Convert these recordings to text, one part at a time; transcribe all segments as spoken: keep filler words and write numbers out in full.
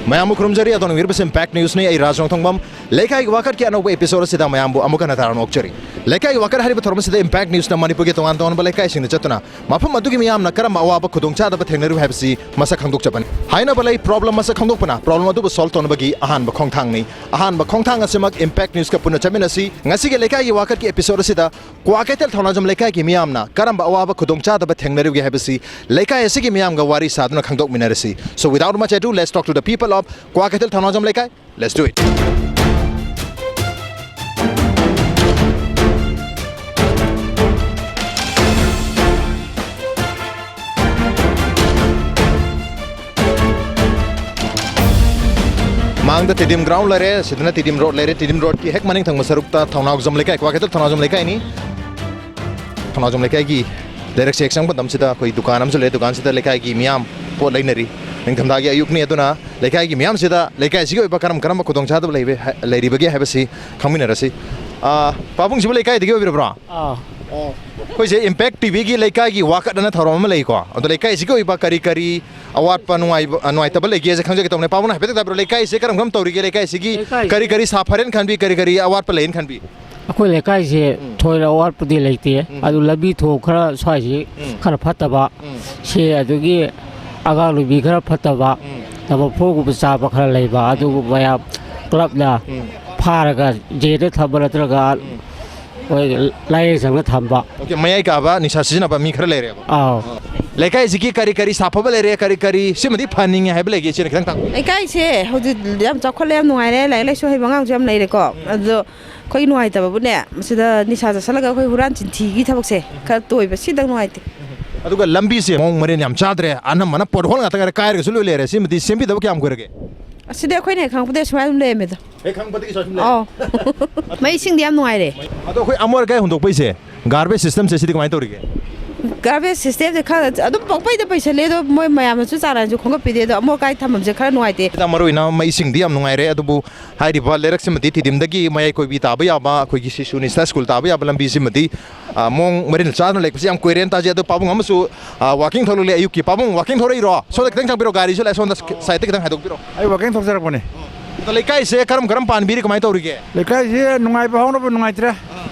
ꯃꯌꯥꯝꯕꯨ ꯈꯨꯔꯨꯝꯖꯔꯤ, ꯑꯗꯣꯝꯅ ꯌꯦꯡꯕꯤꯔꯤꯕꯁꯤ Impact Newsꯅꯤ꯫ ꯑꯩ ꯔꯥꯖ ꯔꯣꯡꯊꯣꯡꯕꯝ꯫ ꯂꯩꯀꯥꯏꯒꯤ ꯋꯥꯀꯠꯀꯤ ꯑꯅꯧꯕ episode ꯑꯁꯤꯗ ꯃꯌꯥꯝꯕꯨ ꯑꯃꯨꯛ ꯍꯟꯅ ꯇꯔꯥꯝꯅ ꯑꯣꯛꯆꯔꯤ꯫ ꯂꯩꯀꯥꯏꯒꯤ ꯋꯥꯀꯠ ꯍꯥꯏꯔꯤꯕ ꯊꯧꯔꯝ ꯑꯁꯤꯗ Impact Newsꯅ ꯃꯅꯤꯄꯨꯔꯒꯤ ꯇꯣꯉꯥꯟ ꯇꯣꯉꯥꯟꯕ ꯂꯩꯀꯥꯏꯁꯤꯡꯗ ꯆꯠꯇꯨꯅ ꯃꯐꯝ ꯑꯗꯨꯒꯤ ꯃꯤꯌꯥꯝꯅ ꯀꯔꯝꯕ ꯑꯋꯥꯕ ꯈꯨꯗꯣꯡꯆꯥꯗꯕ ꯊꯦꯡꯅꯔꯤꯕ ꯍꯥꯏꯕꯁꯤ ꯃꯁꯛ ꯈꯪꯗꯣꯛꯆꯕꯅꯤ꯫ ꯍꯥꯏꯅꯕ ꯂꯩ, problem ꯃꯁꯛ ꯈꯪꯗꯣꯛꯄꯅ problem ꯑꯗꯨꯕꯨ solve ꯇꯧꯅꯕꯒꯤ ꯑꯍꯥꯟꯕ ꯈꯣꯡꯊꯥꯡꯅꯤ꯫ ꯑꯍꯥꯟꯕ ꯈꯣꯡꯊꯥꯡ ꯑꯁꯤꯃꯛ Impact Newsꯀ ꯄꯨꯟꯅ ꯆꯠꯃꯤꯟꯅꯁꯤ꯫ ꯉꯁꯤꯒꯤ ꯂꯩꯀꯥꯏꯒꯤ ꯋꯥꯀꯠꯀꯤ episode ꯑꯁꯤꯗ ꯀ꯭ꯋꯥꯀꯩꯊꯦꯜ ꯊꯧꯅꯥꯖꯝ ꯂꯩꯀꯥꯏꯒꯤ ꯃꯤꯌꯥꯝꯅ ꯀꯔꯝꯕ ꯑꯋꯥꯕ ꯈꯨꯗꯣꯡꯆꯥꯗꯕ ꯊꯦꯡꯅꯔꯤꯕꯒꯦ ꯍꯥꯏꯕꯁꯤ ꯂꯩꯀꯥꯏ ꯑꯁꯤꯒꯤ ꯃꯤꯌꯥꯝꯒ ꯋꯥꯔꯤ ꯁꯥꯗꯨꯅ ꯈꯪꯗꯣꯛꯃꯤꯟꯅꯔꯁꯤ꯫ So without much ado, let's talk to the people of Kwakeithel ꯊꯧꯅꯥꯖꯝ ꯂꯩꯀꯥꯏ꯫ Let's do it. ꯃꯥꯡꯗ ꯇꯤꯗꯤꯝ ground ꯂꯩꯔꯦ, ꯁꯤꯗꯅ ꯇꯤꯗꯤꯝ road ꯂꯩꯔꯦ꯫ ꯇꯤꯗꯤꯝ roadꯀꯤ ꯍꯦꯛ ꯃꯅꯤꯡ ꯊꯪꯕ ꯁꯔꯨꯛꯇ ꯊꯧꯅꯥꯎꯖꯝ ꯂꯩꯀꯥꯏ, ꯀ꯭ꯋꯥꯀꯩꯊꯦꯜ ꯊꯧꯅꯥꯎꯖꯝ ꯂꯩꯀꯥꯏꯅꯤ꯫ ꯊꯧꯅꯥꯎꯖꯝ ꯂꯩꯀꯥꯏꯒꯤ ꯂꯩꯔꯛꯁꯦ ꯍꯦꯛ ꯆꯪꯕ ꯃꯇꯝꯁꯤꯗ ꯑꯩꯈꯣꯏ ꯗꯨꯀꯥꯟ ꯑꯃꯁꯨ ꯂꯩ꯫ ꯗꯨꯀꯥꯟꯁꯤꯗ ꯂꯩꯀꯥꯏꯒꯤ ꯃꯤꯌꯥꯝ ꯄꯣꯠ ꯂꯩꯅꯔꯤ꯫ ꯅꯤꯡꯊꯝꯊꯥꯒꯤ ꯑꯌꯨꯛꯅꯤ, ꯑꯗꯨꯅ ꯂꯩꯀꯥꯏꯒꯤ ꯃꯤꯌꯥꯝꯁꯤꯗ ꯂꯩꯀꯥꯏꯁꯤꯒꯤ ꯑꯣꯏꯕ ꯀꯔꯝ ꯀꯔꯝꯕ ꯈꯨꯗꯣꯡꯆꯥꯗꯕ ꯂꯩꯕ-, ꯂꯩꯔꯤꯕꯒꯦ ꯍꯥꯏꯕꯁꯤ ꯈꯪꯃꯤꯟꯅꯔꯁꯤ꯫ ꯑꯥ, ꯄꯥꯕꯨꯡꯁꯤꯕꯨ ꯂꯩꯀꯥꯏꯗꯒꯤ ꯑꯣꯏꯕꯤꯔꯕ꯭ꯔꯣ? ꯑꯥ꯫ ꯑꯩꯈꯣꯏꯁꯦ Impact TVꯒꯤ ꯂꯩꯀꯥꯏꯒꯤ ꯋꯥꯀꯠ ꯑꯅ ꯊꯧꯔꯝ ꯑꯃ ꯂꯩꯀꯣ꯫ ꯑꯗꯣ ꯂꯩꯀꯥꯏꯁꯤꯒꯤ ꯑꯣꯏꯕ ꯀꯔꯤ ꯀꯔꯤ ꯑꯋꯥꯠꯄ ꯅꯨꯡꯉꯥꯏꯕ-, ꯑ, ꯅꯨꯡꯉꯥꯏꯇꯕ ꯂꯩꯒꯦꯁꯦ ꯈꯪꯖꯒꯦ ꯇꯧꯕꯅꯦ꯫ ꯄꯥꯕꯨꯡꯅ ꯍꯥꯏꯐꯦꯠꯇꯪ ꯇꯥꯕꯤꯔꯣ, ꯂꯩꯀꯥꯏꯁꯦ ꯀꯔꯝ ꯀꯔꯝ ꯇꯧꯔꯤꯒꯦ? ꯂꯩꯀꯥꯏꯁꯤꯒꯤ ꯂꯩꯀꯥꯏꯁꯦ ꯀꯔꯤ ꯀꯔꯤ ꯁꯥꯐꯔꯦꯅ ꯈꯟꯕꯤ, ꯀꯔꯤ ꯀꯔꯤ ꯑꯋꯥꯠꯄ ꯂꯩꯅ ꯈꯟꯕꯤ? ꯑꯩꯈꯣꯏ ꯂꯩꯀꯥꯏꯁꯦ ꯎꯝ꯫ ꯊꯣꯏꯅ ꯑꯋꯥꯠꯄꯗꯤ ꯂꯩꯇꯦ꯫ ꯎꯝ꯫ ꯑꯗꯨ ꯂꯝꯕꯤ ꯊꯣꯡ ꯈꯔ ꯁ꯭ꯋꯥꯏꯁꯤ ꯎꯝ꯫ ꯈꯔ ꯐꯠꯇꯕ꯫ ꯎꯝ꯫ ꯁꯤ ꯑꯗꯨꯒꯤ ꯑꯉꯥꯡ ꯅꯨꯕꯤ ꯈꯔ ꯐꯠꯇꯕ, ꯎꯝ꯫ double fourꯒꯨꯝꯕ ꯆꯥꯕ ꯈꯔ ꯂꯩꯕ, ꯑꯗꯨꯕꯨ ꯃꯌꯥꯝ clubꯅ ꯎꯝ꯫ ꯐꯥꯔꯒ ꯖꯦꯜꯗ ꯊꯝꯕ ꯅꯠꯇ꯭ꯔꯒ ꯎꯝ꯫ ꯍꯣꯏ, ꯂꯥꯏꯌꯦꯡ ꯁꯪꯗ ꯊꯝꯕ꯫ Okay, ꯃꯌꯥꯏ ꯀꯥꯕ ꯅꯤꯁꯥ ꯁꯤꯖꯤꯟꯅꯕ ꯃꯤ ꯈꯔ ꯂꯩꯔꯦꯕ꯫ ꯑꯥꯎ꯫ ꯂꯩꯀꯥꯏꯁꯤꯒꯤ ꯀꯔꯤ ꯀꯔꯤ ꯁꯥꯐꯕ ꯂꯩꯔꯦ, ꯀꯔꯤ ꯀꯔꯤ ꯁꯤꯃꯗꯤ ꯐꯍꯟꯅꯤꯡꯉꯦ ꯍꯥꯏꯕ ꯂꯩꯒꯦ, ꯏꯆꯦꯅ ꯈꯤꯇꯪ ꯇꯥꯛꯄꯤꯌꯨ꯫ ꯂꯩꯀꯥꯏꯁꯦ ꯍꯧꯖꯤꯛ ꯌꯥꯝ ꯆꯥꯎꯈꯠꯂꯦ, ꯌꯥꯝ ꯅꯨꯡꯉꯥꯏꯔꯦ, ꯂꯥꯏꯔꯤꯛ ꯂꯥꯏꯁꯨ ꯍꯩꯕ ꯑꯉꯥꯡꯁꯨ ꯌꯥꯝ ꯂꯩꯔꯦꯀꯣ꯫ ꯎꯝ꯫ ꯑꯗꯣ ꯑꯩꯈꯣꯏꯒꯤ ꯅꯨꯡꯉꯥꯏꯇꯕꯕꯨꯅꯦ, ꯃꯁꯤꯗ ꯅꯤꯁꯥ ꯆꯥꯁꯤꯜꯂꯒ ꯑꯩꯈꯣꯏ ꯍꯨꯔꯥꯟ ꯆꯤꯟꯊꯤꯒꯤ ꯊꯕꯛꯁꯦ ꯈꯔ ꯇꯣꯏꯕ, ꯁꯤꯗꯪ ꯅꯨꯡꯉꯥꯏꯇꯦ꯫ ꯑꯗꯨꯒ ꯂꯝꯕꯤꯁꯦ ꯃꯑꯣꯡ ꯃꯔꯤꯟ ꯌꯥꯝ ꯆꯥꯗ꯭ꯔꯦ, ꯑꯅꯝꯕꯅ pothole ꯉꯥꯛꯇ ꯉꯥꯏꯔꯦ, ꯀꯥꯏꯔꯒꯁꯨ ꯂꯣꯏ ꯂꯩꯔꯦ꯫ ꯁꯤꯃꯗꯤ ꯁꯦꯝꯕꯤꯗꯕ ꯀꯌꯥꯝ ꯀꯨꯏꯔꯒꯦ? ꯑꯁꯤꯗꯤ ꯑꯩꯈꯣꯏꯅ ꯍꯦꯛ ꯈꯪꯉꯛꯄꯗꯒꯤ ꯁꯨꯃꯥꯏꯅ ꯑꯗꯨꯝ ꯂꯩꯔꯝꯃꯦꯗ꯫ ꯍꯦꯛ ꯈꯪꯉꯛꯄꯗꯒꯤ ꯁꯨꯃꯥꯏꯅ ꯑꯗꯨꯝ ꯂꯩꯔꯦ? ꯑꯧ꯫ ꯃꯩ ꯏꯁꯤꯡꯗꯤ ꯌꯥꯝ ꯅꯨꯡꯉꯥꯏꯔꯦ꯫ ꯑꯗꯣ ꯑꯩꯈꯣꯏ ꯑꯃꯣꯠ ꯑꯀꯥꯏ ꯍꯨꯟꯗꯣꯛꯄꯩꯁꯦ, garbage systemꯁꯦ ꯁꯤꯗꯤ ꯀꯃꯥꯏꯅ ꯇꯧꯔꯤꯒꯦ? Garbage systemꯁꯦ ꯈꯔ ꯑꯗꯨꯝ ꯄꯪꯄꯩꯗ ꯄꯩꯁꯜꯂꯦ, ꯑꯗꯣ ꯃꯣꯏ ꯃꯌꯥꯝꯅꯁꯨ ꯆꯥꯡ ꯅꯥꯏꯅꯁꯨ ꯈꯣꯝꯒꯠꯄꯤꯗꯦ, ꯑꯗꯣ ꯑꯃꯣꯠ ꯑꯀꯥꯏ ꯊꯝꯐꯝꯁꯦ ꯈꯔ ꯅꯨꯡꯉꯥꯏꯇꯦ꯫ ꯃꯔꯨ ꯑꯣꯏꯅ ꯃꯩ ꯏꯁꯤꯡꯗꯤ ꯌꯥꯝ ꯅꯨꯡꯉꯥꯏꯔꯦ, ꯑꯗꯨꯕꯨ ꯍꯥꯏꯔꯤꯕ ꯂꯩꯔꯛꯁꯤꯃꯗꯤ ꯇꯤꯗꯤꯝꯗꯒꯤ ꯃꯌꯥꯏ ꯀꯣꯏꯕꯤ ꯇꯥꯕ ꯌꯥꯕ ꯑꯩꯈꯣꯏꯒꯤ ꯁꯤꯁꯨ ꯅꯤꯁꯥ ꯁ꯭ꯀꯨꯜ ꯇꯥꯕ ꯌꯥꯕ ꯂꯝꯕꯤꯁꯤꯃꯗꯤ ꯑ, ꯃꯑꯣꯡ ꯃꯔꯤꯜ ꯆꯥꯗꯅ ꯂꯩꯕꯁꯤ ꯌꯥꯝ ꯀꯨꯏꯔꯦꯅ ꯇꯥꯖꯩ꯫ ꯑꯗꯣ ꯄꯥꯕꯨꯡ ꯑꯃꯁꯨ, ꯑ, walking ꯊꯣꯛꯂꯛꯂꯦ ꯑꯌꯨꯛꯀꯤ꯫ ꯄꯥꯕꯨꯡ, walking ꯊꯣꯛꯂꯛꯏꯔꯣ? ꯁꯣꯝꯗ ꯈꯤꯇꯪ ꯆꯪꯕꯤꯔꯣ, ꯒꯥꯔꯤꯁꯨ ꯂꯥꯛꯑꯦ꯫ ꯁꯣꯝꯗ side ꯇ ꯈꯤꯇꯪ ꯍꯥꯏꯗꯣꯛꯄꯤꯔꯣ꯫ ꯑꯩ walking ꯊꯣꯛꯆꯔꯛꯄꯅꯦ꯫ ꯑꯗꯣ ꯂꯩꯀꯥꯏꯁꯦ ꯀꯔꯝ ꯀꯔꯝ ꯄꯥꯟꯕꯤꯔꯤ, ꯀꯃꯥꯏꯅ ꯇꯧꯔꯤꯒꯦ? ꯂꯩꯀꯥꯏꯁꯦ ꯅꯨꯡꯉꯥꯏꯕ ꯍꯧꯅꯕ ꯅꯨꯡꯉꯥꯏꯇ꯭ꯔꯦ꯫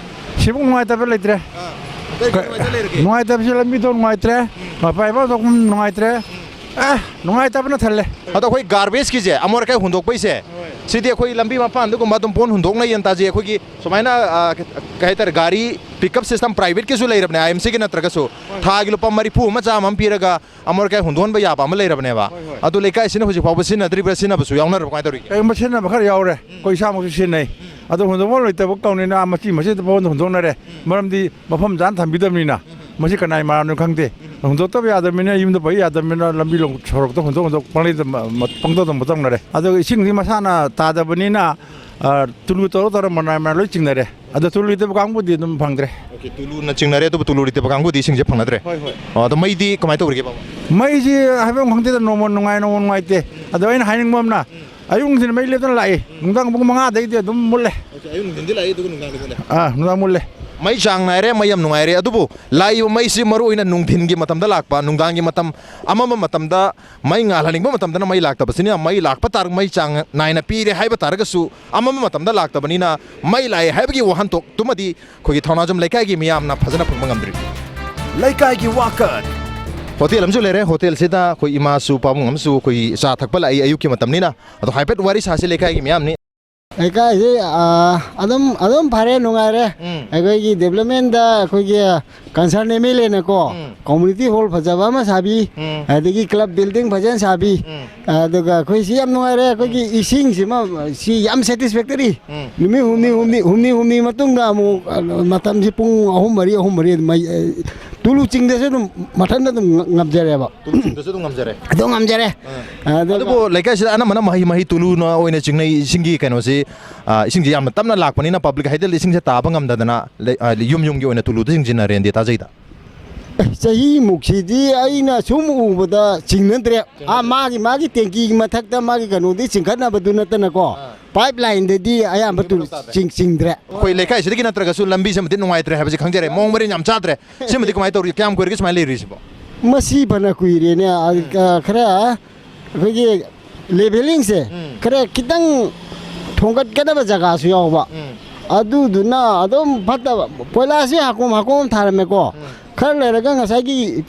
ꯁꯤꯕꯨ ꯅꯨꯡꯉꯥꯏꯇꯕ ꯂꯩꯇ꯭ꯔꯦ꯫ ꯑ, ꯀꯩ ꯀꯩ ꯅꯨꯡꯉꯥꯏꯇ ꯂꯩꯔꯒꯦ? ꯅꯨꯡꯉꯥꯏꯇꯕꯁꯦ ꯂꯝꯕꯤꯗꯣ ꯅꯨꯡꯉꯥꯏꯇ꯭ꯔꯦ꯫ ꯎꯝ꯫ ꯃꯄꯥ ꯏꯄꯥ ꯊꯣꯛꯐꯝ ꯅꯨꯡꯉꯥꯏꯇ꯭ꯔꯦ꯫ ꯎꯝ꯫ ꯑꯦ, ꯅꯨꯡꯉꯥꯏꯇꯕꯅ ꯊꯜꯂꯦ꯫ ꯑꯗꯣ ꯑꯩꯈꯣꯏ garbage ꯀꯤꯁꯦ, ꯑꯃꯣꯠ ꯑꯀꯥꯏ ꯍꯨꯟꯗꯣꯛꯄꯩꯁꯦ, ꯍꯣꯏ꯫ ꯁꯤꯗꯤ ꯑꯩꯈꯣꯏ ꯂꯝꯕꯤ ꯃꯄꯥꯟꯗꯒꯨꯝꯕ ꯑꯗꯨꯝ ꯄꯣꯟ ꯍꯨꯟꯗꯣꯛꯅꯩꯌꯦꯅ ꯇꯥꯖꯩ꯫ ꯑꯩꯈꯣꯏꯒꯤ ꯁꯨꯃꯥꯏꯅ, ꯑ, ꯀꯩ ꯍꯥꯏꯇꯥꯔꯦ, ꯒꯥꯔꯤ pickup system private ꯀꯤꯁꯨ ꯂꯩꯔꯕꯅꯦ, I M C ꯒꯤ ꯅꯠꯇ꯭ꯔꯒꯁꯨ꯫ ꯍꯣꯏ꯫ ꯊꯥꯒꯤ ꯂꯨꯄꯥ ꯃꯔꯤꯐꯨ ꯑꯃ, ꯆꯥꯝꯃ ꯑꯃ ꯄꯤꯔꯒ ꯑꯃꯣꯠ ꯑꯀꯥꯏ ꯍꯨꯟꯗꯣꯛꯍꯟꯕ ꯌꯥꯕ ꯑꯃ ꯂꯩꯔꯕꯅꯦꯕ꯫ ꯍꯣꯏ, ꯍꯣꯏ꯫ ꯑꯗꯨ ꯂꯩꯀꯥꯏꯁꯤꯅ ꯍꯧꯖꯤꯛ ꯐꯥꯎꯕ ꯁꯤꯖꯤꯟꯅꯗ꯭ꯔꯤꯕ꯭ꯔꯥ, ꯁꯤꯖꯤꯟꯅꯕꯁꯨ ꯌꯥꯎꯅꯔꯕ, ꯀꯃꯥꯏꯅ ꯇꯧꯔꯤꯒꯦ? ꯀꯩꯒꯨꯝꯕ ꯁꯤꯖꯤꯟꯅꯕ ꯈꯔ ꯌꯥꯎꯔꯦ꯫ ꯎꯝ꯫ ꯑꯩꯈꯣꯏ ꯏꯁꯥꯃꯛꯁꯨ ꯁꯤꯖꯤꯟꯅꯩ꯫ ꯎꯝ꯫ ꯑꯗꯣ ꯍꯨꯟꯗꯣꯛꯐꯝ ꯂꯩꯇꯕ ꯀꯧꯅꯤꯅ ꯃꯆꯤ ꯃꯆꯤꯗ ꯐꯥꯎꯕ ꯍꯨꯟꯗꯣꯛꯅꯔꯦ꯫ ꯎꯝ꯫ ꯃꯔꯝꯗꯤ ꯃꯐꯝ ꯆꯥꯅ ꯊꯝꯕꯤꯗꯕꯅꯤꯅ꯫ ꯎꯝ꯫ ꯃꯁꯤ ꯀꯅꯥꯏ ꯃꯔꯥꯜꯅꯣ ꯈꯪꯗꯦ꯫ ꯎꯝ꯫ ꯍꯨꯟꯗꯣꯛꯇꯕ ꯌꯥꯗꯕꯅꯤꯅ, ꯌꯨꯝꯗ ꯄꯩ ꯌꯥꯗꯕꯅꯤꯅ ꯂꯝꯕꯤ ꯂꯣꯡ-, ꯁꯣꯔꯣꯛꯇ ꯍꯨꯟꯗꯣꯛ ꯍꯨꯟꯗꯣꯛ ꯄꯪꯂꯩꯗ ꯃ-, ꯃ-, ꯄꯪꯇꯧꯗ ꯇꯧꯅꯔꯦ꯫ ꯑꯗꯣ ꯏꯁꯤꯡꯗꯤ ꯃꯁꯥꯅ ꯇꯥꯗꯕꯅꯤꯅ, ꯑ, ꯇꯨꯂꯨ ꯇꯧꯔ ꯇꯧꯔ ꯃꯅꯥꯏ ꯃꯅꯥꯏ ꯂꯣꯏ ꯆꯤꯡꯅꯔꯦ꯫ ꯑꯗꯣ ꯇꯨꯂꯨ ꯂꯩꯇꯕ ꯀꯥꯡꯕꯨꯗꯤ ꯑꯗꯨꯝ ꯐꯪꯗ꯭ꯔꯦ꯫ Okay, ꯇꯨꯂꯨꯅ ꯆꯤꯡꯅꯔꯦ, ꯑꯗꯨꯕꯨ ꯇꯨꯂꯨ ꯂꯩꯇꯕ ꯀꯥꯡꯕꯨꯗꯤ ꯏꯁꯤꯡꯁꯦ ꯐꯪꯅꯗ꯭ꯔꯦ꯫ ꯍꯣꯏ, ꯍꯣꯏ꯫ ꯑꯣ, ꯑꯗꯣ ꯃꯩꯗꯤ ꯀꯃꯥꯏꯅ ꯇꯧꯔꯤꯒꯦ, ꯕꯥꯕꯥ? ꯃꯩꯁꯤ ꯍꯥꯏꯐꯝ ꯈꯪꯗꯦꯗ, ꯅꯣꯡꯃ ꯅꯨꯡꯉꯥꯏ, ꯅꯣꯡꯃ ꯅꯨꯡꯉꯥꯏꯇꯦ꯫ ꯎꯝ꯫ ꯑꯗꯣ ꯑꯩꯅ ꯍꯥꯏꯅꯤꯡꯕ ꯑꯃꯅ, ꯎꯝ꯫ ꯑꯌꯨꯛ ꯅꯨꯡꯊꯤꯜ ꯃꯩ ꯂꯦꯞꯇꯅ ꯂꯥꯛꯏ, ꯎꯝ꯫ ꯅꯨꯡꯗꯥꯡ ꯄꯨꯡ ꯃꯉꯥꯗꯩꯗꯤ ꯑꯗꯨꯝ ꯃꯨꯠꯂꯦ꯫ Okay, ꯑꯌꯨꯛ ꯅꯨꯡꯊꯤꯜꯗꯤ ꯂꯥꯛꯏ, ꯑꯗꯨꯒ ꯅꯨꯡꯗꯥꯡꯗꯤ ꯃꯨꯠꯂꯦ꯫ ꯑꯥ, ꯅꯨꯡꯗꯥꯡ ꯃꯨꯠꯂꯦ꯫ ꯃꯩ ꯆꯥꯡ ꯅꯥꯏꯔꯦ, ꯃꯩ ꯌꯥꯝ ꯅꯨꯡꯉꯥꯏꯔꯦ꯫ ꯑꯗꯨꯕꯨ ꯂꯥꯛꯏꯕ ꯃꯩꯁꯤ ꯃꯔꯨ ꯑꯣꯏꯅ ꯅꯨꯡꯊꯤꯜꯒꯤ ꯃꯇꯝꯗ ꯂꯥꯛꯄ, ꯅꯨꯡꯗꯥꯡꯒꯤ ꯃꯇꯝ, ꯑꯃꯝꯕ ꯃꯇꯝꯗ ꯃꯩ ꯉꯥꯜꯍꯟꯅꯤꯡꯕ ꯃꯇꯝꯗꯅ ꯃꯩ ꯂꯥꯛꯇꯕꯁꯤꯅ, ꯃꯩ ꯂꯥꯛꯄ ꯇꯥꯔ-, ꯃꯩ ꯆꯥꯡ ꯅꯥꯏꯅ ꯄꯤꯔꯦ ꯍꯥꯏꯕ ꯇꯥꯔꯒꯁꯨ, ꯑꯃꯝꯕ ꯃꯇꯝꯗ ꯂꯥꯛꯇꯕꯅꯤꯅ ꯃꯩ ꯂꯥꯛꯑꯦ ꯍꯥꯏꯕꯒꯤ ꯋꯥꯍꯟꯊꯣꯛꯇꯨꯃꯗꯤ ꯑꯩꯈꯣꯏꯒꯤ ꯊꯧꯅꯥꯖꯝ ꯂꯩꯀꯥꯏꯒꯤ ꯃꯤꯌꯥꯝꯅ ꯐꯖꯅ ꯐꯪꯕ ꯉꯝꯗ꯭ꯔꯤ꯫ ꯂꯩꯀꯥꯏꯒꯤ ꯋꯥꯀꯠ꯫ ꯍꯣꯇꯦꯜ ꯑꯃꯁꯨ ꯂꯩꯔꯦ꯫ ꯍꯣꯇꯦꯜꯁꯤꯗ ꯑꯩꯈꯣꯏ ꯏꯃꯥꯁꯨ ꯄꯥꯕꯨꯡ ꯑꯃꯁꯨ ꯑꯩꯈꯣꯏꯒꯤ ꯆꯥ ꯊꯛꯄ ꯂꯥꯛꯏ ꯑꯌꯨꯛꯀꯤ ꯃꯇꯝꯅꯤꯅ꯫ ꯑꯗꯣ ꯍꯥꯏꯐꯦꯠ ꯋꯥꯔꯤ ꯁꯥꯁꯤ ꯂꯩꯀꯥꯏꯒꯤ ꯃꯤꯌꯥꯝꯅꯤ꯫ ꯂꯩꯀꯥꯏꯁꯤ, ꯑꯥ, ꯑꯗꯨꯝ, ꯑꯗꯨꯝ ꯐꯔꯦ, ꯅꯨꯡꯉꯥꯏꯔꯦ꯫ ꯎꯝ꯫ ꯑꯩꯈꯣꯏꯒꯤ development ꯗ ꯑꯩꯈꯣꯏꯒꯤ concern M L A ꯅꯀꯣ, ꯎꯝ꯫ Community hall ꯐꯖꯕ ꯑꯃ ꯁꯥꯕꯤ, ꯎꯝ꯫ ꯑꯗꯒꯤ club building ꯐꯖꯅ ꯁꯥꯕꯤ, ꯎꯝ꯫ ꯑꯗꯨꯒ ꯑꯩꯈꯣꯏ ꯁꯤ ꯌꯥꯝ ꯅꯨꯡꯉꯥꯏꯔꯦ꯫ ꯑꯩꯈꯣꯏꯒꯤ ꯎꯝ꯫ ꯏꯁꯤꯡꯁꯤꯃ ꯁꯤ ꯌꯥꯝ satisfactory꯫ ꯎꯝ꯫ ꯅꯨꯃꯤꯠ ꯍꯨꯝꯅꯤ, ꯍꯨꯝꯅꯤ, ꯍꯨꯝꯅꯤ, ꯍꯨꯝꯅꯤ ꯃꯇꯨꯡꯗ ꯑꯃꯨꯛ, ꯑ, ꯃꯇꯝꯁꯤ ꯄꯨꯡ ꯑꯍꯨꯝ, ꯃꯔꯤ, ꯑꯍꯨꯝ, ꯃꯔꯤ ꯑꯗꯨꯝ ꯃꯩ, ꯑ, ꯇꯨꯂꯨ ꯆꯤꯡꯗꯁꯨ ꯑꯗꯨꯝ ꯃꯊꯟꯇ ꯑꯗꯨꯝ ꯉ-, ꯉꯝꯖꯔꯦꯕ꯫ ꯇꯨꯂꯨ ꯆꯤꯡꯗꯁꯨ ꯑꯗꯨꯝ ꯉꯝꯖꯔꯦ꯫ ꯑꯗꯨꯝ ꯉꯝꯖꯔꯦ꯫ ꯑꯥ꯫ ꯑꯗꯨꯒ ꯑꯗꯨꯕꯨ ꯂꯩꯀꯥꯏꯁꯤꯗ ꯑꯅꯝꯕꯅ ꯃꯍꯩ, ꯃꯍꯩ ꯇꯨꯂꯨꯅ ꯑꯣꯏꯅ ꯆꯤꯡꯅꯩ, ꯏꯁꯤꯡꯒꯤ ꯀꯩꯅꯣꯁꯤ, ꯑ, ꯏꯁꯤꯡꯁꯤ ꯌꯥꯝꯅ ꯇꯞꯅ ꯂꯥꯛꯄꯅꯤꯅ public ꯍꯥꯏꯗꯤ ꯏꯁꯤꯡꯁꯦ ꯇꯥꯕ ꯉꯝꯗꯗꯅ ꯂꯩ-, ꯑ, ꯌꯨꯝ ꯌꯨꯝꯒꯤ ꯑꯣꯏꯅ ꯇꯨꯂꯨꯗ ꯆꯤꯡꯁꯤꯟꯅꯔꯦꯅꯗꯤ ꯇꯥꯖꯩꯗ꯫ ꯑꯦ, ꯆꯍꯤꯃꯨꯛꯁꯤꯗꯤ ꯑꯩꯅ ꯁꯨꯝ ꯎꯕꯗ ꯆꯤꯡꯅꯗ꯭ꯔꯦ꯫ ꯑꯥ, ꯆꯤꯡꯅꯗ꯭ꯔꯦ꯫ ꯃꯥꯒꯤ, ꯃꯥꯒꯤ tank ꯒꯤ ꯃꯊꯛꯇ ꯃꯥꯒꯤ ꯀꯩꯅꯣꯗꯤ ꯆꯤꯡꯈꯠꯅꯕꯗꯨ ꯅꯠꯇꯅꯀꯣ꯫ ꯑꯥ꯫ ꯄꯥꯏꯞ ꯂꯥꯏꯟꯗꯗꯤ ꯑꯌꯥꯝꯕ ꯇꯨ ꯆꯤꯡ ꯆꯤꯡꯗ꯭ꯔꯦ꯫ ꯑꯩꯈꯣꯏ ꯂꯩꯀꯥꯏꯁꯤꯗꯒꯤ ꯅꯠꯇ꯭ꯔꯒꯁꯨ ꯂꯝꯕꯤꯁꯦ ꯑꯃꯗꯤ ꯅꯨꯡꯉꯥꯏꯇ꯭ꯔꯦ ꯍꯥꯏꯕꯁꯤ ꯈꯪꯖꯔꯦ꯫ ꯃꯑꯣꯡ ꯃꯔꯤꯟ ꯌꯥꯝ ꯆꯥꯗ꯭ꯔꯦ꯫ ꯁꯤꯃꯗꯤ ꯀꯃꯥꯏꯅ ꯇꯧꯔꯤ? ꯀꯌꯥꯝ ꯀꯨꯏꯔꯒꯦ ꯁꯨꯃꯥꯏꯅ ꯂꯩꯔꯤꯁꯤꯕꯣ? ꯃꯁꯤ ꯐꯅ ꯀꯨꯏꯔꯦꯅꯦ꯫ ꯑ, ꯈꯔ ꯑꯩꯈꯣꯏꯒꯤ ꯂꯦꯚꯦꯂꯤꯡꯁꯦ ꯎꯝ꯫ ꯈꯔ ꯈꯤꯇꯪ ꯊꯣꯡꯒꯠꯀꯗꯕ ꯖꯒꯥꯁꯨ ꯌꯥꯎꯕ꯫ ꯎꯝ꯫ ꯑꯗꯨꯗꯨꯅ ꯑꯗꯨꯝ ꯐꯠꯇꯕ, ꯀꯣꯏꯂꯥꯁꯁꯦ ꯍꯥꯀꯣꯝ ꯍꯥꯀꯣꯝ ꯊꯥꯔꯝꯃꯦꯀꯣ꯫ ꯎꯝ꯫ ꯈꯔ ꯂꯩꯔꯒ ꯉꯁꯥꯏꯒꯤ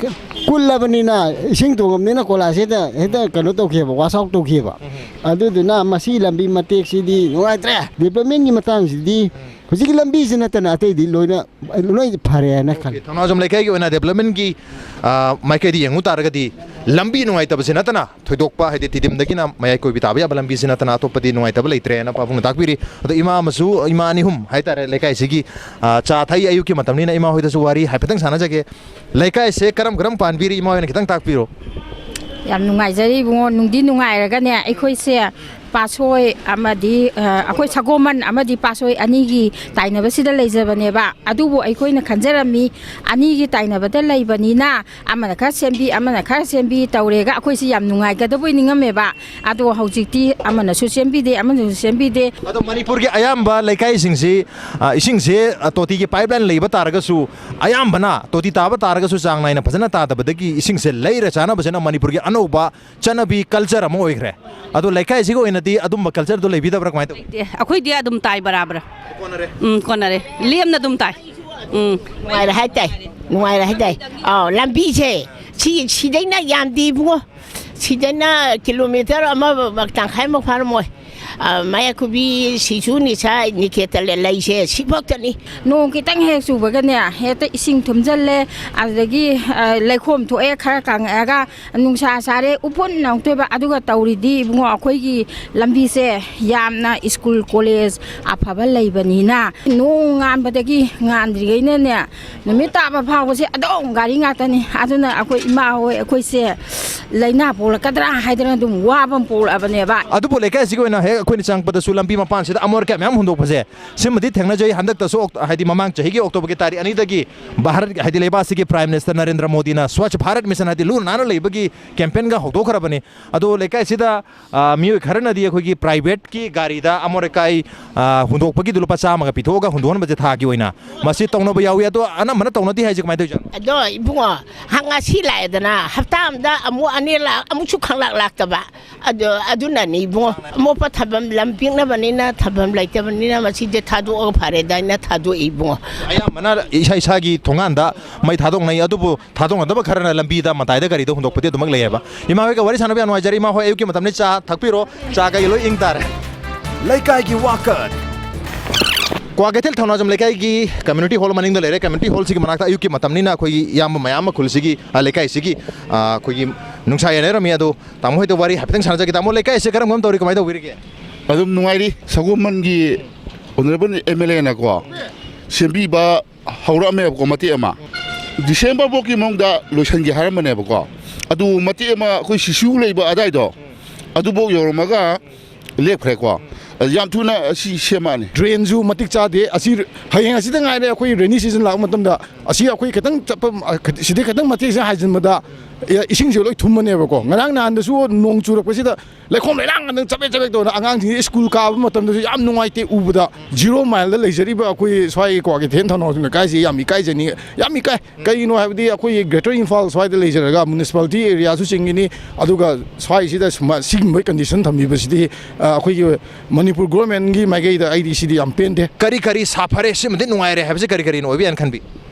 ꯀꯨꯜꯂꯕꯅꯤꯅ, ꯏꯁꯤꯡ ꯇꯣꯡꯉꯕꯅꯤꯅ ꯀꯣꯏꯂꯥꯁꯁꯤꯗ ꯍꯦꯛꯇ ꯀꯩꯅꯣ ꯇꯧꯈꯤꯕ, ꯋꯥꯁ ꯑꯥꯎꯠ ꯇꯧꯈꯤꯕ꯫ ꯎꯝ꯫ ꯑꯗꯨꯗꯨꯅ ꯃꯁꯤ ꯂꯝꯕꯤ ꯃꯇꯦꯛꯁꯤꯗꯤ ꯅꯨꯡꯉꯥꯏꯇ꯭ꯔꯦ꯫ ꯗꯤꯕ꯭ꯂꯞꯃꯦꯟꯒꯤ ꯃꯇꯥꯡꯁꯤꯗꯤ ꯎꯝ꯫ ꯍꯧꯖꯤꯛꯀꯤ ꯂꯝꯕꯤꯁꯤ ꯅꯠꯇꯅ ꯑꯇꯩꯗꯤ ꯂꯣꯏꯅ, ꯂꯣꯏ ꯐꯔꯦꯅ ꯈꯜꯂꯤ꯫ ꯊꯧꯅꯥꯖꯝ ꯂꯩꯀꯥꯏꯒꯤ ꯑꯣꯏꯅ ꯗꯤꯕ꯭ꯂꯞꯃꯦꯟꯒꯤ, ꯑ, ꯃꯥꯏꯀꯩꯗ ꯌꯦꯡꯉꯨ ꯇꯥꯔꯒꯗꯤ ꯂꯝꯕꯤ ꯅꯨꯡꯉꯥꯏꯇꯕꯁꯤ ꯅꯠꯇꯅ ꯊꯣꯏꯗꯣꯛꯄ, ꯍꯥꯏꯗꯤ ꯇꯤꯗꯤꯝꯗꯒꯤꯅ ꯃꯌꯥꯏ ꯀꯣꯏꯕꯤ ꯇꯥꯕ ꯌꯥꯕ ꯂꯝꯕꯤꯁꯤ ꯅꯠꯇꯅ ꯑꯇꯣꯞꯄꯗꯤ ꯅꯨꯡꯉꯥꯏꯇꯕ ꯂꯩꯇ꯭ꯔꯦꯅ ꯄꯥꯕꯨꯡꯅ ꯇꯥꯛꯄꯤꯔꯤ꯫ ꯑꯗꯣ ꯏꯃꯥ ꯑꯃꯁꯨ, ꯏꯃꯥ ꯑꯅꯤ ꯑꯍꯨꯝ ꯍꯥꯏꯇꯥꯔꯦ, ꯂꯩꯀꯥꯏꯁꯤꯒꯤ, ꯑ, ꯆꯥ ꯊꯛꯏ, ꯑꯌꯨꯛꯀꯤ ꯃꯇꯝꯅꯤꯅ ꯏꯃꯥ ꯍꯣꯏꯗꯁꯨ ꯋꯥꯔꯤ ꯍꯥꯏꯐꯦꯠꯇꯪ ꯁꯥꯟꯅꯖꯒꯦ꯫ ꯂꯩꯀꯥꯏꯁꯦ ꯀꯔꯝ ꯀꯔꯝ ꯄꯥꯟꯕꯤꯔꯤ? ꯏꯃꯥ ꯍꯣꯏꯅ ꯈꯤꯇꯪ ꯇꯥꯛꯄꯤꯔꯣ꯫ ꯌꯥꯝ ꯅꯨꯡꯉꯥꯏꯖꯔꯤ ꯏꯕꯨꯡꯉꯣ, ꯅꯨꯡꯗꯤ ꯅꯨꯡꯉꯥꯏꯔꯒꯅꯦ ꯑꯩꯈꯣꯏꯁꯦ ꯄꯥꯠꯁꯣꯏ ꯑꯃꯗꯤ, ꯑ, ꯑꯩꯈꯣꯏ ꯁꯒꯣꯃꯟ ꯑꯃꯗꯤ ꯄꯥꯠꯁꯣꯏ ꯑꯅꯤꯒꯤ ꯇꯥꯏꯅꯕꯁꯤꯗ ꯂꯩꯖꯕꯅꯦꯕ꯫ ꯑꯗꯨꯕꯨ ꯑꯩꯈꯣꯏꯅ ꯈꯟꯖꯔꯝꯃꯤ, ꯑꯅꯤꯒꯤ ꯇꯥꯏꯅꯕꯗ ꯂꯩꯕꯅꯤꯅ ꯑꯃꯅ ꯈꯔ ꯁꯦꯝꯕꯤ, ꯑꯃꯅ ꯈꯔ ꯁꯦꯝꯕꯤ ꯇꯧꯔꯦꯒ ꯑꯩꯈꯣꯏꯁꯤ ꯌꯥꯝ ꯅꯨꯡꯉꯥꯏꯒꯗꯕꯣꯏ ꯅꯤꯡꯉꯝꯃꯦꯕ꯫ ꯑꯗꯣ ꯍꯧꯖꯤꯛꯇꯤ ꯑꯃꯅꯁꯨ ꯁꯦꯝꯕꯤꯗꯦ, ꯑꯃꯅꯁꯨ ꯁꯦꯝꯕꯤꯗꯦ꯫ ꯑꯗꯣ ꯃꯅꯤꯄꯨꯔꯒꯤ ꯑꯌꯥꯝꯕ ꯂꯩꯀꯥꯏꯁꯤꯡꯁꯤ, ꯑ, ꯏꯁꯤꯡꯁꯦ, ꯑ, ꯇꯣꯇꯤꯒꯤ ꯄꯥꯏꯞ ꯂꯥꯏꯟ ꯂꯩꯕ ꯇꯥꯔꯒꯁꯨ, ꯑꯌꯥꯝꯕꯅ ꯇꯣꯇꯤ ꯇꯥꯕ ꯇꯥꯔꯒꯁꯨ ꯆꯥꯡ ꯅꯥꯏꯅ ꯐꯖꯅ ꯇꯥꯗꯕꯗꯒꯤ ꯏꯁꯤꯡꯁꯦ ꯂꯩꯔ ꯆꯥꯅꯕꯁꯤꯅ ꯃꯅꯤꯄꯨꯔꯒꯤ ꯑꯅꯧꯕ ꯆꯠꯅꯕꯤ, ꯀꯜꯆꯔ ꯑꯃ ꯑꯣꯏꯈ꯭ꯔꯦ꯫ ꯑꯗꯣ ꯂꯩꯀꯥꯏꯁꯤꯒꯤ ꯑꯣꯏꯅꯗꯤ ꯑꯗꯨꯝꯕ ꯀꯜꯆꯔꯗꯣ ꯂꯩꯕꯤꯗꯕ꯭ꯔꯥ, ꯀꯃꯥꯏꯅ ꯇꯧꯏ? ꯂꯩꯇꯦ꯫ ꯑꯩꯈꯣꯏꯗꯤ ꯑꯗꯨꯝ ꯇꯥꯏ ꯕꯔꯥꯕꯔ꯫ ꯀꯣꯟꯅꯔꯦ꯫ ꯎꯝ, ꯀꯣꯟꯅꯔꯦ꯫ ꯂꯦꯝꯅ ꯑꯗꯨꯝ ꯇꯥꯏ꯫ ꯎꯝ꯫ ꯅꯨꯡꯉꯥꯏꯔꯦ ꯍꯥꯏ ꯇꯥꯏ꯫ ꯅꯨꯡꯉꯥꯏꯔꯦ ꯍꯥꯏ ꯇꯥꯏ꯫ ꯑꯥꯎ, ꯂꯝꯕꯤꯁꯦ ꯁꯤ, ꯁꯤꯗꯩꯅ ꯌꯥꯝꯗꯦ ꯏꯕꯨꯡꯉꯣ꯫ ꯁꯤꯗꯩꯅ ꯀꯤꯂꯣꯃꯤꯇꯔ ꯑꯃ ꯇꯪꯈꯥꯏꯃꯨꯛ ꯐꯥꯔꯝꯃꯣꯏ꯫ ꯑ, ꯃꯌꯥꯏꯈꯨꯕꯤ ꯁꯤꯁꯨ ꯅꯤꯁꯥ ꯅꯤꯀꯦꯇꯟ ꯂꯩꯁꯦ ꯁꯤꯐꯥꯎꯇꯅꯤ꯫ ꯅꯣꯡ ꯈꯤꯇꯪ ꯍꯦꯛ ꯆꯨꯕꯒꯅꯦ, ꯍꯦꯛꯇ ꯏꯁꯤꯡ ꯊꯨꯝꯖꯜꯂꯦ, ꯑꯗꯨꯗꯒꯤ, ꯑ, ꯂꯩꯈꯣꯝ ꯊꯣꯛꯑꯦ, ꯈꯔ ꯀꯪꯉꯛꯑꯒ ꯅꯨꯡꯁꯥ ꯁꯥꯔꯦ, ꯎꯐꯨꯟ ꯑꯃꯨꯛ ꯊꯣꯛꯑꯦꯕ꯫ ꯑꯗꯨꯒ ꯇꯧꯔꯤꯗꯤ ꯏꯕꯨꯡꯉꯣ, ꯑꯩꯈꯣꯏꯒꯤ ꯂꯝꯕꯤꯁꯦ ꯌꯥꯝꯅ ꯁ꯭ꯀꯨꯜ ꯀꯣꯂꯦꯖ ꯑꯐꯕ ꯂꯩꯕꯅꯤꯅ, ꯅꯣꯡ ꯉꯥꯟꯕꯗꯒꯤ ꯉꯥꯟꯗ꯭ꯔꯤꯉꯩꯅꯅꯦ, ꯅꯨꯃꯤꯠ ꯇꯥꯕ ꯐꯥꯎꯕꯁꯦ ꯑꯗꯨꯝ ꯒꯥꯔꯤ ꯉꯥꯛꯇꯅꯤ꯫ ꯑꯗꯨꯅ ꯑꯩꯈꯣꯏ ꯏꯃꯥ ꯍꯣꯏ, ꯑꯩꯈꯣꯏꯁꯦ ꯂꯥꯏꯅꯥ ꯄꯣꯛꯂꯛꯀꯗ꯭ꯔꯥ ꯍꯥꯏꯗꯅ ꯑꯗꯨꯝ ꯋꯥꯕ ꯑꯃ ꯄꯣꯛꯂꯛꯑꯕꯅꯦꯕ꯫ ꯑꯗꯨꯕꯨ ꯂꯩꯀꯥꯏꯁꯤꯒꯤ ꯑꯣꯏꯅ ꯍꯦꯛ ꯑꯩꯈꯣꯏꯅ ꯆꯪꯉꯛꯄꯗꯁꯨ ꯂꯝꯕꯤ ꯃꯄꯥꯟꯁꯤꯗ ꯑꯃꯣꯠ ꯑꯀꯥꯏ ꯃꯌꯥꯝ ꯍꯨꯟꯗꯣꯛꯄꯁꯦ, ꯁꯤꯃꯗꯤ ꯊꯦꯡꯅꯖꯩ꯫ ꯍꯟꯗꯛꯇꯁꯨ ꯑꯣꯛ-, ꯍꯥꯏꯗꯤ ꯃꯃꯥꯡ ꯆꯍꯤꯒꯤ ꯑꯣꯛꯇꯣꯕꯔꯒꯤ ꯇꯥꯔꯤꯛ ꯑꯅꯤꯗꯒꯤ ꯚꯥꯔꯠ, ꯍꯥꯏꯗꯤ ꯂꯩꯕꯥꯛꯁꯤꯒꯤ Prime Minister ꯅꯔꯦꯟꯗ꯭ꯔ ꯃꯣꯗꯤꯅ Swachh Bharat Mission, ꯍꯥꯏꯗꯤ ꯂꯨ ꯅꯥꯟꯅ ꯂꯩꯕꯒꯤ campaignꯒ ꯍꯧꯗꯣꯛꯈ꯭ꯔꯕꯅꯤ꯫ ꯑꯗꯣ ꯂꯩꯀꯥꯏꯁꯤꯗ, ꯑ, ꯃꯤꯑꯣꯏ ꯈꯔꯅꯗꯤ ꯑꯩꯈꯣꯏꯒꯤ privateꯀꯤ ꯒꯥꯔꯤꯗ ꯑꯃꯣꯠ ꯑꯀꯥꯏ, ꯑ, ꯍꯨꯟꯗꯣꯛꯄꯒꯤꯗꯨ ꯂꯨꯄꯥ ꯆꯥꯝꯃꯒ ꯄꯤꯊꯣꯛꯑꯒ ꯍꯨꯟꯗꯣꯛꯍꯟꯕꯁꯦ ꯊꯥꯒꯤ ꯑꯣꯏꯅ꯫ ꯃꯁꯤ ꯇꯧꯅꯕ ꯌꯥꯎꯏ꯫ ꯑꯗꯣ ꯑꯅꯝꯕꯅ ꯇꯧꯅꯗꯦ ꯍꯥꯏꯁꯦ ꯀꯃꯥꯏꯅ ꯇꯧꯔꯤꯖꯥꯠꯅꯣ? ꯑꯗꯣ ꯏꯕꯨꯡꯉꯣ, ꯍ-, ꯉꯁꯤ ꯂꯥꯛꯑꯦꯗꯅ, ꯍꯞꯇꯥ ꯑꯃꯗ ꯑꯃꯨꯛ ꯑꯅꯤꯔꯛ, ꯑꯃꯨꯛꯁꯨ ꯈꯪꯂꯥꯛ ꯂꯥꯛꯇꯕ꯫ ꯑꯗꯣ ꯑꯗꯨꯅꯅꯤ ꯏꯕꯨꯡꯉꯣ, ꯑꯃꯣꯠꯄ ꯊꯝꯐꯝ ꯂꯝ ꯄꯤꯛꯅꯕꯅꯤꯅ, ꯊꯝꯐꯝ ꯂꯩꯇꯕꯅꯤꯅ ꯃꯁꯤꯗꯤ ꯊꯥꯗꯣꯛꯑꯒ ꯐꯔꯦꯗꯥꯏꯅ ꯊꯥꯗꯣꯛꯏ ꯏꯕꯨꯡꯉꯣ꯫ ꯑꯌꯥꯝꯕꯅ ꯏꯁꯥ ꯏꯁꯥꯒꯤ ꯊꯣꯡꯒꯥꯟꯗ ꯃꯩ ꯊꯥꯗꯣꯛꯅꯩ, ꯑꯗꯨꯕꯨ ꯊꯥꯗꯣꯛꯅꯗꯕ ꯈꯔꯅ ꯂꯝꯕꯤꯗ, ꯃꯇꯥꯏꯗ ꯒꯥꯔꯤꯗ ꯍꯨꯟꯗꯣꯛꯄꯗꯤ ꯑꯗꯨꯃꯛ ꯂꯩꯌꯦꯕ꯫ ꯏꯃꯥ ꯍꯣꯏꯒ ꯋꯥꯔꯤ ꯁꯥꯟꯅꯕ ꯌꯥꯝ ꯅꯨꯡꯉꯥꯏꯖꯔꯦ꯫ ꯏꯃꯥ ꯍꯣꯏ, ꯑꯌꯨꯛꯀꯤ ꯃꯇꯝꯅꯤ, ꯆꯥ ꯊꯛꯄꯤꯔꯣ, ꯆꯥ ꯀꯩ ꯂꯣꯏ ꯏꯪ ꯇꯥꯔꯦ꯫ ꯂꯩꯀꯥꯏꯒꯤ ꯋꯥꯀꯠ꯫ ꯀ꯭ꯋꯥꯀꯩꯊꯦꯜ ꯊꯧꯅꯥꯖꯝ ꯂꯩꯀꯥꯏꯒꯤ community hall ꯃꯅꯤꯡꯗ ꯂꯩꯔꯦ꯫ Community hallꯁꯤꯒꯤ ꯃꯅꯥꯛꯇ ꯑꯌꯨꯛꯀꯤ ꯃꯇꯝꯅꯤꯅ ꯑꯩꯈꯣꯏꯒꯤ ꯏꯌꯥꯝꯕ ꯃꯌꯥꯝ ꯑꯃ ꯈꯨꯜꯁꯤꯒꯤ, ꯑ, ꯂꯩꯀꯥꯏꯁꯤꯒꯤ, ꯑ, ꯑꯩꯈꯣꯏꯒꯤ ꯅꯨꯡꯁꯥ ꯌꯥꯏꯅꯔꯝꯃꯤ꯫ ꯑꯗꯣ ꯇꯥꯃꯣ ꯍꯣꯏꯗ ꯋꯥꯔꯤ ꯍꯥꯏꯐꯦꯠꯇꯪ ꯁꯥꯟꯅꯖꯒꯦ꯫ ꯇꯥꯃꯣ, ꯂꯩꯀꯥꯏꯁꯦ ꯀꯔꯝ ꯀꯔꯝ ꯇꯧꯔꯤ, ꯀꯃꯥꯏꯅ ꯇꯧꯕꯤꯔꯤꯒꯦ? ꯑꯗꯨꯝ ꯅꯨꯡꯉꯥꯏꯔꯤ꯫ ꯁꯒꯣꯜꯕꯟꯒꯤ Honourable MLAꯅꯀꯣ, ꯁꯦꯝꯕꯤꯕ ꯍꯧꯔꯛꯑꯝꯃꯦꯕꯀꯣ, ꯃꯇꯦꯛ ꯑꯃ꯫ December ꯐꯥꯎꯒꯤ ꯃꯅꯨꯡꯗ ꯂꯣꯏꯁꯤꯟꯒꯦ ꯍꯥꯏꯔꯝꯕꯅꯦꯕꯀꯣ꯫ ꯑꯗꯨ ꯃꯇꯦꯛ ꯑꯃ ꯑꯩꯈꯣꯏ CCU ꯂꯩꯕ ꯑꯗꯥꯏꯗꯣ, ꯑꯗꯨꯐꯥꯎ ꯌꯧꯔꯝꯃꯒ ꯂꯦꯞꯈ꯭ꯔꯦꯀꯣ꯫ ꯌꯥꯝ ꯊꯨꯅ ꯑꯁꯤ ꯁꯦꯝꯃꯛꯑꯅꯤ꯫ Drainꯁꯨ ꯃꯇꯤꯛ ꯆꯥꯗꯦ꯫ ꯑꯁꯤ ꯍꯌꯦꯡ ꯑꯁꯤꯗ ꯉꯥꯏꯔꯦ ꯑꯩꯈꯣꯏ rainy season ꯂꯥꯛꯄ ꯃꯇꯝꯗ꯫ ꯑꯁꯤ ꯑꯩꯈꯣꯏ ꯈꯤꯇꯪ ꯆꯠꯄ, ꯑ, ꯁꯤꯗꯩ ꯈꯤꯇꯪ ꯃꯇꯦꯛꯁꯦ ꯍꯥꯏꯖꯤꯟꯕꯗ, ꯑꯦ, ꯏꯁꯤꯡꯁꯦ ꯂꯣꯏ ꯊꯨꯝꯃꯅꯦꯕꯀꯣ꯫ ꯉꯔꯥꯡ ꯅꯍꯥꯟꯗꯁꯨ ꯅꯣꯡ ꯆꯨꯔꯛꯄꯁꯤꯗ ꯂꯩꯈꯣꯝ ꯂꯩꯅꯥꯡ ꯉꯥꯛꯇ ꯆꯕꯦꯠ ꯆꯕꯦꯠ ꯇꯧꯗꯅ ꯑꯉꯥꯡꯁꯤꯡꯁꯤ ꯁ꯭ꯀꯨꯜ ꯀꯥꯕ ꯃꯇꯝꯗꯁꯨ ꯌꯥꯝ ꯅꯨꯡꯉꯥꯏꯇꯦ ꯎꯕꯗ꯫ Zero Mileꯗ ꯂꯩꯖꯔꯤꯕ ꯑꯩꯈꯣꯏ ꯁ꯭ꯋꯥꯏꯒꯤ ꯀ꯭ꯋꯥꯀꯩꯊꯦꯜ ꯊꯧꯅꯥꯖꯝ ꯂꯩꯀꯥꯏꯁꯤ ꯌꯥꯝ ꯏꯀꯥꯏꯖꯅꯤꯡꯉꯤ, ꯌꯥꯝ ꯏꯀꯥꯏ꯫ ꯀꯩꯒꯤꯅꯣ ꯍꯥꯏꯕꯗꯤ ꯑꯩꯈꯣꯏꯒꯤ Greater Imphal ꯁ꯭ꯋꯥꯏꯗ ꯂꯩꯖꯔꯒ municipality areaꯁꯨ ꯆꯤꯡꯉꯤꯅꯤ, ꯑꯗꯨꯒ ꯁ꯭ꯋꯥꯏꯁꯤꯗ ꯁꯨꯃꯥꯏ-, ꯁꯤꯒꯨꯝꯕꯒꯤ condition ꯊꯝꯕꯤꯕꯁꯤꯗꯤ, ꯑ, ꯑꯩꯈꯣꯏꯒꯤ ꯃꯅꯤꯄꯨꯔ governmentꯀꯤ ꯃꯥꯏꯀꯩꯗ ꯑꯩꯗꯤ ꯁꯤꯗꯤ ꯌꯥꯝ ꯄꯦꯟꯗꯦ꯫ ꯀꯔꯤ ꯀꯔꯤ ꯁꯥꯐꯔꯦ, ꯁꯤꯃꯗꯤ ꯅꯨꯡꯉꯥꯏꯔꯦ ꯍꯥꯏꯕꯁꯤ ꯀꯔꯤ ꯀꯔꯤꯅ ꯑꯣꯏꯕ ꯌꯥꯏꯅ ꯈꯟꯕꯤ?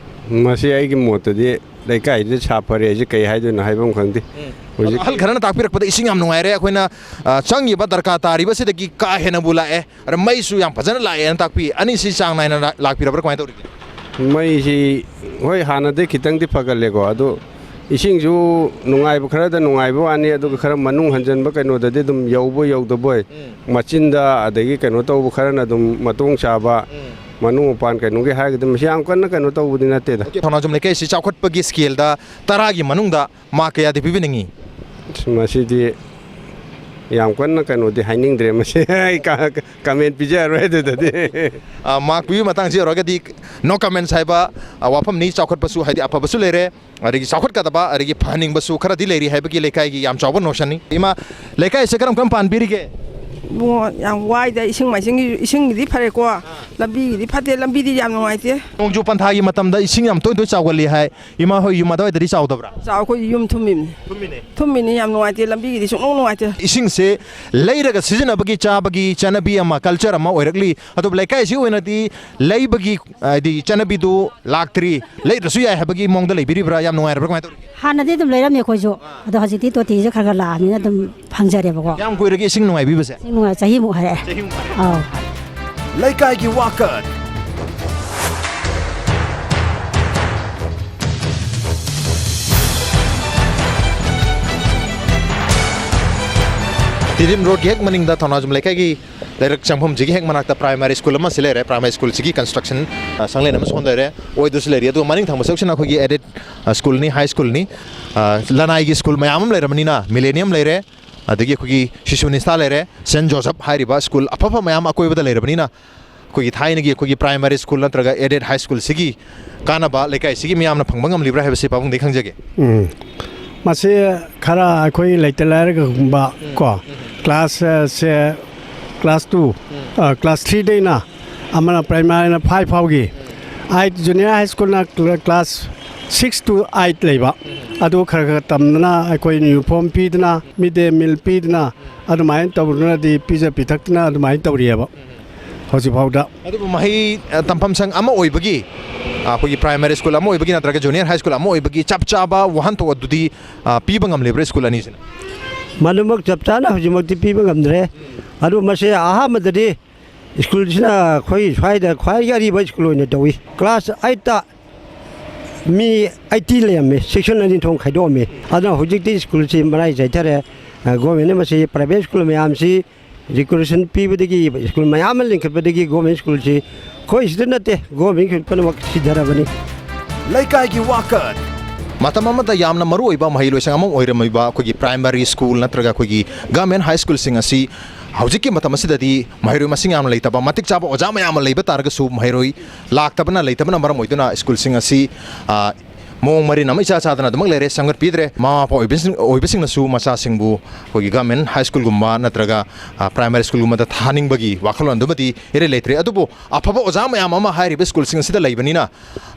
ꯃꯁꯤ ꯑꯩꯒꯤ ꯃꯣꯠꯇꯗꯤ ꯂꯩꯀꯥꯏꯗ ꯁꯥꯐꯔꯦ ꯍꯥꯏꯁꯦ ꯀꯩ ꯍꯥꯏꯗꯣꯏꯅꯣ ꯍꯥꯏꯕ ꯑꯃ ꯈꯪꯗꯦ꯫ ꯍꯧꯖꯤꯛ ꯑꯍꯜ ꯈꯔꯅ ꯇꯥꯛꯄꯤꯔꯛꯄꯗ ꯏꯁꯤꯡ ꯌꯥꯝ ꯅꯨꯡꯉꯥꯏꯔꯦ, ꯑꯩꯈꯣꯏꯅ, ꯑ, ꯆꯪꯉꯤꯕ ꯗꯔꯀꯥꯔ ꯇꯥꯔꯤꯕꯁꯤꯗꯒꯤ ꯀꯥ ꯍꯦꯟꯅꯕꯨ ꯂꯥꯛꯑꯦ꯫ ꯑꯗ ꯃꯩꯁꯨ ꯌꯥꯝ ꯐꯖꯅ ꯂꯥꯛꯑꯦꯅ ꯇꯥꯛꯄꯤ꯫ ꯑꯅꯤꯁꯤ ꯆꯥꯡ ꯅꯥꯏꯅ ꯂꯥ-, ꯂꯥꯛꯄꯤꯔꯕ꯭ꯔꯥ, ꯀꯃꯥꯏꯅ ꯇꯧꯔꯤꯒꯦ? ꯃꯩꯁꯤ, ꯍꯣꯏ, ꯍꯥꯟꯅꯗꯩ ꯈꯤꯇꯪꯗꯤ ꯐꯒꯠꯂꯦꯀꯣ, ꯑꯗꯣ ꯏꯁꯤꯡꯁꯨ ꯅꯨꯡꯉꯥꯏꯕ ꯈꯔꯗ ꯅꯨꯡꯉꯥꯏꯕ ꯋꯥꯅꯤ, ꯑꯗꯨꯒ ꯈꯔ ꯃꯅꯨꯡ ꯍꯟꯖꯟꯕ ꯀꯩꯅꯣꯗꯗꯤ ꯑꯗꯨꯝ ꯌꯧꯕꯣꯏ ꯌꯧꯗꯕꯣꯏ, ꯎꯝ꯫ ꯃꯆꯤꯟꯗ ꯑꯗꯒꯤ ꯀꯩꯅꯣ ꯇꯧꯕ ꯈꯔꯅ ꯑꯗꯨꯝ ꯃꯇꯣꯡ ꯆꯥꯕ, ꯎꯝ꯫ ꯃꯅꯨꯡ ꯃꯄꯥꯟ ꯀꯩꯅꯣꯒꯤ ꯍꯥꯏꯔꯒꯗꯤ ꯃꯁꯤ ꯌꯥꯝ ꯀꯟꯅ ꯀꯩꯅꯣ ꯇꯧꯕꯗꯤ ꯅꯠꯇꯦꯗ꯫ ꯑꯣꯀꯦ, ꯊꯧꯅꯥꯖꯝ ꯂꯩꯀꯥꯏꯁꯤ ꯆꯥꯎꯈꯠꯄꯒꯤ scaleꯗ ꯇꯔꯥꯒꯤ ꯃꯅꯨꯡꯗ mark ꯀꯌꯥꯗꯤ ꯄꯤꯕꯤꯅꯤꯡꯉꯤ? ꯃꯁꯤꯗꯤ ꯌꯥꯝ ꯀꯟꯅ ꯀꯩꯅꯣꯗꯤ ꯍꯥꯏꯅꯤꯡꯗ꯭ꯔꯦ ꯃꯁꯤ꯫ ꯑꯩ ꯀ-, ꯀꯃꯦꯟ ꯄꯤꯖꯔꯔꯣꯏ ꯑꯗꯨꯗꯗꯤ꯫ ꯑ, ꯃꯥꯔꯛ ꯄꯤꯕꯒꯤ ꯃꯇꯥꯡꯁꯤ ꯌꯧꯔꯒꯗꯤ no comments ꯍꯥꯏꯕ, ꯑ, ꯋꯥꯐꯝꯅꯤ꯫ ꯆꯥꯎꯈꯠꯄꯁꯨ, ꯍꯥꯏꯗꯤ, ꯑꯐꯕꯁꯨ ꯂꯩꯔꯦ, ꯑꯗꯒꯤ ꯆꯥꯎꯈꯠꯀꯗꯕ, ꯑꯗꯒꯤ ꯐꯍꯟꯅꯤꯡꯕꯁꯨ ꯈꯔꯗꯤ ꯂꯩꯔꯤ ꯍꯥꯏꯕꯒꯤ ꯂꯩꯀꯥꯏꯒꯤ ꯌꯥꯝ ꯆꯥꯎꯕ ꯅꯣꯁꯟꯅꯤ꯫ ꯏꯃꯥ, ꯂꯩꯀꯥꯏꯁꯦ ꯀꯔꯝ ꯀꯔꯝ ꯄꯥꯟꯕꯤꯔꯤꯒꯦ? ꯏꯕꯨꯡꯉꯣ, ꯌꯥꯝ ꯋꯥꯏꯗ, ꯏꯁꯤꯡ ꯃꯥꯏꯁꯤꯡꯒꯤ, ꯏꯁꯤꯡꯒꯤꯗꯤ ꯐꯔꯦꯀꯣ, ꯂꯝꯕꯤꯒꯤꯗꯤ ꯐꯠꯇꯦ, ꯂꯝꯕꯤꯗꯤ ꯌꯥꯝ ꯅꯨꯡꯉꯥꯏꯇꯦ꯫ ꯅꯣꯡꯖꯨ ꯄꯟꯊꯥꯒꯤ ꯃꯇꯝꯗ ꯏꯁꯤꯡ ꯌꯥꯝ ꯇꯣꯏ ꯇꯣꯏ ꯆꯥꯎꯒꯜꯂꯤ ꯍꯥꯏ꯫ ꯏꯃꯥ ꯍꯣꯏ ꯌꯨꯝ ꯑꯗꯨꯋꯥꯏꯗꯗꯤ ꯆꯥꯎꯗꯕ꯭ꯔꯥ? ꯆꯥꯎ, ꯑꯩꯈꯣꯏ ꯌꯨꯝ ꯊꯨꯝꯃꯤꯕꯅꯤ꯫ ꯊꯨꯝꯃꯤꯅꯦ꯫ ꯊꯨꯝꯃꯤꯅꯤ, ꯌꯥꯝ ꯅꯨꯡꯉꯥꯏꯇꯦ, ꯂꯝꯕꯤꯒꯤꯗꯤ ꯁꯨꯡꯅꯨꯡ ꯅꯨꯡꯉꯥꯏꯇꯦ꯫ ꯏꯁꯤꯡꯁꯦ ꯂꯩꯔꯒ ꯁꯤꯖꯤꯟꯅꯕꯒꯤ, ꯆꯥꯕꯒꯤ ꯆꯠꯅꯕꯤ ꯑꯃ, culture ꯑꯃ ꯑꯣꯏꯔꯛꯂꯤ꯫ ꯑꯗꯨꯕꯨ ꯂꯩꯀꯥꯏꯁꯤ ꯑꯣꯏꯅꯗꯤ ꯂꯩꯕꯒꯤ, ꯍꯥꯏꯗꯤ, ꯆꯠꯅꯕꯤꯗꯨ ꯂꯥꯛꯇ꯭ꯔꯤ, ꯂꯩꯗ꯭ꯔꯁꯨ ꯌꯥꯏ ꯍꯥꯏꯕꯒꯤ ꯃꯑꯣꯡꯗ ꯂꯩꯕꯤꯔꯤꯕ꯭ꯔꯥ? ꯌꯥꯝ ꯅꯨꯡꯉꯥꯏꯔꯕ꯭ꯔꯥ? ꯀꯃꯥꯏꯅ ꯇꯧꯔꯤꯒꯦ? ꯍꯥꯟꯅꯗꯤ ꯑꯗꯨꯝ ꯂꯩꯔꯝꯃꯦ ꯑꯩꯈꯣꯏꯁꯨ, ꯑꯗꯣ ꯍꯧꯖꯤꯛꯇꯤ ꯇꯣꯇꯤꯁꯦ ꯈꯔ ꯈꯔ ꯂꯥꯛꯑꯕꯅꯤꯅ ꯑꯗꯨꯝ ꯐꯪꯖꯔꯦꯕꯀꯣ꯫ ꯀꯌꯥꯝ ꯀꯨꯏꯔꯒꯦ ꯏꯁꯤꯡ ꯅꯨꯡꯉꯥꯏꯕꯤꯕꯁꯦ? ꯏꯁꯤꯡ ꯅꯨꯡꯉꯥꯏ, ꯆꯍꯤꯃꯨꯛ ꯍꯥꯏꯔꯛꯑꯦ꯫ ꯆꯍꯤꯃꯨꯛ ꯍꯥꯏꯔꯛꯑꯦ꯫ ꯑꯧ꯫ ꯂꯩꯀꯥꯏꯒꯤ ꯋꯥꯀꯠ꯫ ꯇꯤꯗꯤꯝ ꯔꯣꯗꯀꯤ ꯍꯦꯛ ꯃꯅꯤꯡꯗ ꯊꯧꯅꯥꯖꯝ ꯂꯩꯀꯥꯏꯒꯤ ꯂꯩꯔꯛ ꯆꯪꯐꯝꯁꯤꯒꯤ ꯍꯦꯛ ꯃꯅꯥꯛꯇ primary school ꯑꯃꯁꯤ ꯂꯩꯔꯦ꯫ Primary schoolꯁꯤꯒꯤ construction, ꯑ, ꯁꯪꯂꯦꯟ ꯑꯃꯁꯨ ꯍꯣꯟꯗꯣꯏꯔꯦ, ꯑꯣꯏꯗꯨꯁꯨ ꯂꯩꯔꯤ꯫ ꯑꯗꯨꯒ ꯃꯅꯤꯡ ꯊꯪꯕ ꯁꯔꯨꯛꯁꯤꯅ ꯑꯩꯈꯣꯏꯒꯤ aided, ꯑ, schoolꯅꯤ, high schoolꯅꯤ꯫ ꯑ, ꯂꯅꯥꯏꯒꯤ school ꯃꯌꯥꯝ ꯑꯃ ꯂꯩꯔꯕꯅꯤꯅ, Millennium ꯂꯩꯔꯦ, ꯑꯗꯒꯤ ꯑꯩꯈꯣꯏꯒꯤ ꯁꯤꯁꯨ ꯅꯤꯁꯇꯥ ꯂꯩꯔꯦ, Saint Joseph ꯍꯥꯏꯔꯤꯕ school ꯑꯐ ꯑꯐꯕ ꯃꯌꯥꯝ ꯑꯀꯣꯏꯕꯗ ꯂꯩꯔꯕꯅꯤꯅ, ꯑꯩꯈꯣꯏꯒꯤ ꯊꯥꯏꯅꯒꯤ ꯑꯩꯈꯣꯏꯒꯤ primary school ꯅꯠꯇ꯭ꯔꯒ aided high schoolꯁꯤꯒꯤ ꯀꯥꯟꯅꯕ ꯂꯩꯀꯥꯏꯁꯤꯒꯤ ꯃꯤꯌꯥꯝꯅ ꯐꯪꯕ ꯉꯝꯂꯤꯕ꯭ꯔꯥ ꯍꯥꯏꯕꯁꯤ ꯄꯥꯕꯨꯡꯗꯒꯤ ꯈꯪꯖꯒꯦ꯫ ꯎꯝ꯫ ꯃꯁꯤ ꯈꯔ ꯑꯩꯈꯣꯏ ꯂꯩꯇ ꯂꯥꯏꯔꯒꯨꯝꯕ ꯎꯝ, ꯀꯣ, ꯎꯝ, ꯎꯝ꯫ Class, ꯑ, ꯁꯦ, class two, ꯎꯝ꯫ ꯑ, class threeꯗꯩꯅ ꯑꯃꯅ primaryꯅ five ꯐꯥꯎꯒꯤ, ꯎꯝ꯫ Eight junior high schoolꯅ cl-, class six to eight ꯂꯩꯕ, ꯎꯝ꯫ ꯑꯗꯨ ꯈꯔ ꯈꯔ ꯇꯝꯗꯅ ꯑꯩꯈꯣꯏ uniform ꯄꯤꯗꯅ, midday meal ꯄꯤꯗꯅ, ꯎꯝ꯫ ꯑꯗꯨꯃꯥꯏꯅ ꯇꯧꯗꯨꯅꯗꯤ ꯄꯤꯖ ꯄꯤꯊꯛꯇꯅ ꯑꯗꯨꯃꯥꯏꯅ ꯇꯧꯔꯤꯑꯕ꯫ ꯎꯝ꯫ ꯍꯧꯖꯤꯛꯐꯥꯎꯗ꯫ ꯑꯗꯨꯕꯨ ꯃꯍꯩ, ꯑ, ꯇꯝꯐꯝ ꯁꯪ ꯑꯃ ꯑꯣꯏꯕꯒꯤ, ꯑ, ꯑꯩꯈꯣꯏꯒꯤ primary school ꯑꯃ ꯑꯣꯏꯕꯒꯤ ꯅꯠꯇ꯭ꯔꯒ junior high school ꯑꯃ ꯑꯣꯏꯕꯒꯤ ꯆꯞ ꯆꯥꯕ ꯋꯥꯍꯟꯊꯣꯛ ꯑꯗꯨꯗꯤ, ꯑ, ꯄꯤꯕ ꯉꯝꯂꯤꯕ꯭ꯔꯥ school ꯑꯅꯤꯁꯤꯅ? ꯃꯗꯨꯃꯛ ꯆꯞ ꯆꯥꯅ ꯍꯧꯖꯤꯛꯃꯛꯇꯤ ꯄꯤꯕ ꯉꯝꯗ꯭ꯔꯦ꯫ ꯑꯗꯨ ꯃꯁꯤ ꯑꯍꯥꯟꯕꯗꯗꯤ schoolꯁꯤꯅ ꯑꯩꯈꯣꯏ ꯁ꯭ꯋꯥꯏꯗ ꯈ꯭ꯋꯥꯏꯗꯒꯤ ꯑꯔꯤꯕ school ꯑꯣꯏꯅ ꯇꯧꯏ꯫ Class eightꯇ ꯃꯤ eighty ꯂꯩꯔꯝꯃꯤ, section ꯑꯅꯤ ꯊꯣꯛꯅ ꯈꯥꯏꯗꯣꯛꯑꯝꯃꯤ꯫ ꯑꯗꯨꯅ ꯍꯧꯖꯤꯛꯇꯤ schoolꯁꯤ ꯃꯔꯥꯏ ꯆꯥꯏꯊꯔꯦ꯫ ꯑ, governmentꯅ ꯃꯁꯤ private school ꯃꯌꯥꯝꯁꯤ requisition ꯄꯤꯕꯗꯒꯤ, school ꯃꯌꯥꯝ ꯑꯃ ꯂꯤꯡꯈꯠꯄꯗꯒꯤ government schoolꯁꯤ ꯑꯩꯈꯣꯏ ꯁꯤꯗ ꯅꯠꯇꯦ, government school ꯄꯨꯝꯅꯃꯛ ꯁꯤꯊꯔꯕꯅꯤ꯫ ꯂꯩꯀꯥꯏꯒꯤ ꯋꯥꯀꯠ꯫ ꯃꯇꯝ ꯑꯃꯗ ꯌꯥꯝꯅ ꯃꯔꯨꯑꯣꯏꯕ ꯃꯍꯩꯂꯣꯏꯁꯪ ꯑꯃ ꯑꯣꯏꯔꯝꯃꯤꯕ ꯑꯩꯈꯣꯏꯒꯤ primary school ꯅꯠꯇ꯭ꯔꯒ ꯑꯩꯈꯣꯏꯒꯤ government high schoolꯁꯤꯡ ꯑꯁꯤ ꯍꯧꯖꯤꯛꯀꯤ ꯃꯇꯝ ꯑꯁꯤꯗꯗꯤ ꯃꯍꯩꯔꯣꯏ ꯃꯁꯤꯡ ꯌꯥꯝꯅ ꯂꯩꯇꯕ, ꯃꯇꯤꯛ ꯆꯥꯕ ꯑꯣꯖꯥ ꯃꯌꯥꯝ ꯑꯃ ꯂꯩꯕ ꯇꯥꯔꯒꯁꯨ ꯃꯍꯩꯔꯣꯏ ꯂꯥꯛꯇꯕꯅ, ꯂꯩꯇꯕꯅ ꯃꯔꯝ ꯑꯣꯏꯗꯨꯅ schoolꯁꯤꯡ ꯑꯁꯤ, ꯑ, ꯃꯑꯣꯡ ꯃꯔꯤꯟ ꯑꯃ ꯏꯆꯥ ꯆꯥꯗꯅ ꯑꯗꯨꯃꯛ ꯂꯩꯔꯦ, ꯁꯦꯝꯒꯠꯄꯤꯗ꯭ꯔꯦ꯫ ꯃꯃꯥ ꯃꯄꯥ ꯑꯣꯏꯕꯁꯤꯡ-, ꯑꯣꯏꯕꯁꯤꯡꯅꯁꯨ ꯃꯆꯥꯁꯤꯡꯕꯨ ꯑꯩꯈꯣꯏꯒꯤ government high schoolꯒꯨꯝꯕ ꯅꯠꯇ꯭ꯔꯒ, ꯑ, primary schoolꯒꯨꯝꯕꯗ ꯊꯥꯍꯟꯅꯤꯡꯕꯒꯤ ꯋꯥꯈꯜꯂꯣꯟ ꯑꯗꯨꯃꯗꯤ ꯏꯔꯩ ꯂꯩꯇ꯭ꯔꯦ꯫ ꯑꯗꯨꯕꯨ ꯑꯐꯕ ꯑꯣꯖꯥ ꯃꯌꯥꯝ ꯑꯃ ꯍꯥꯏꯔꯤꯕ schoolꯁꯤꯡ ꯑꯁꯤꯗ ꯂꯩꯕꯅꯤꯅ,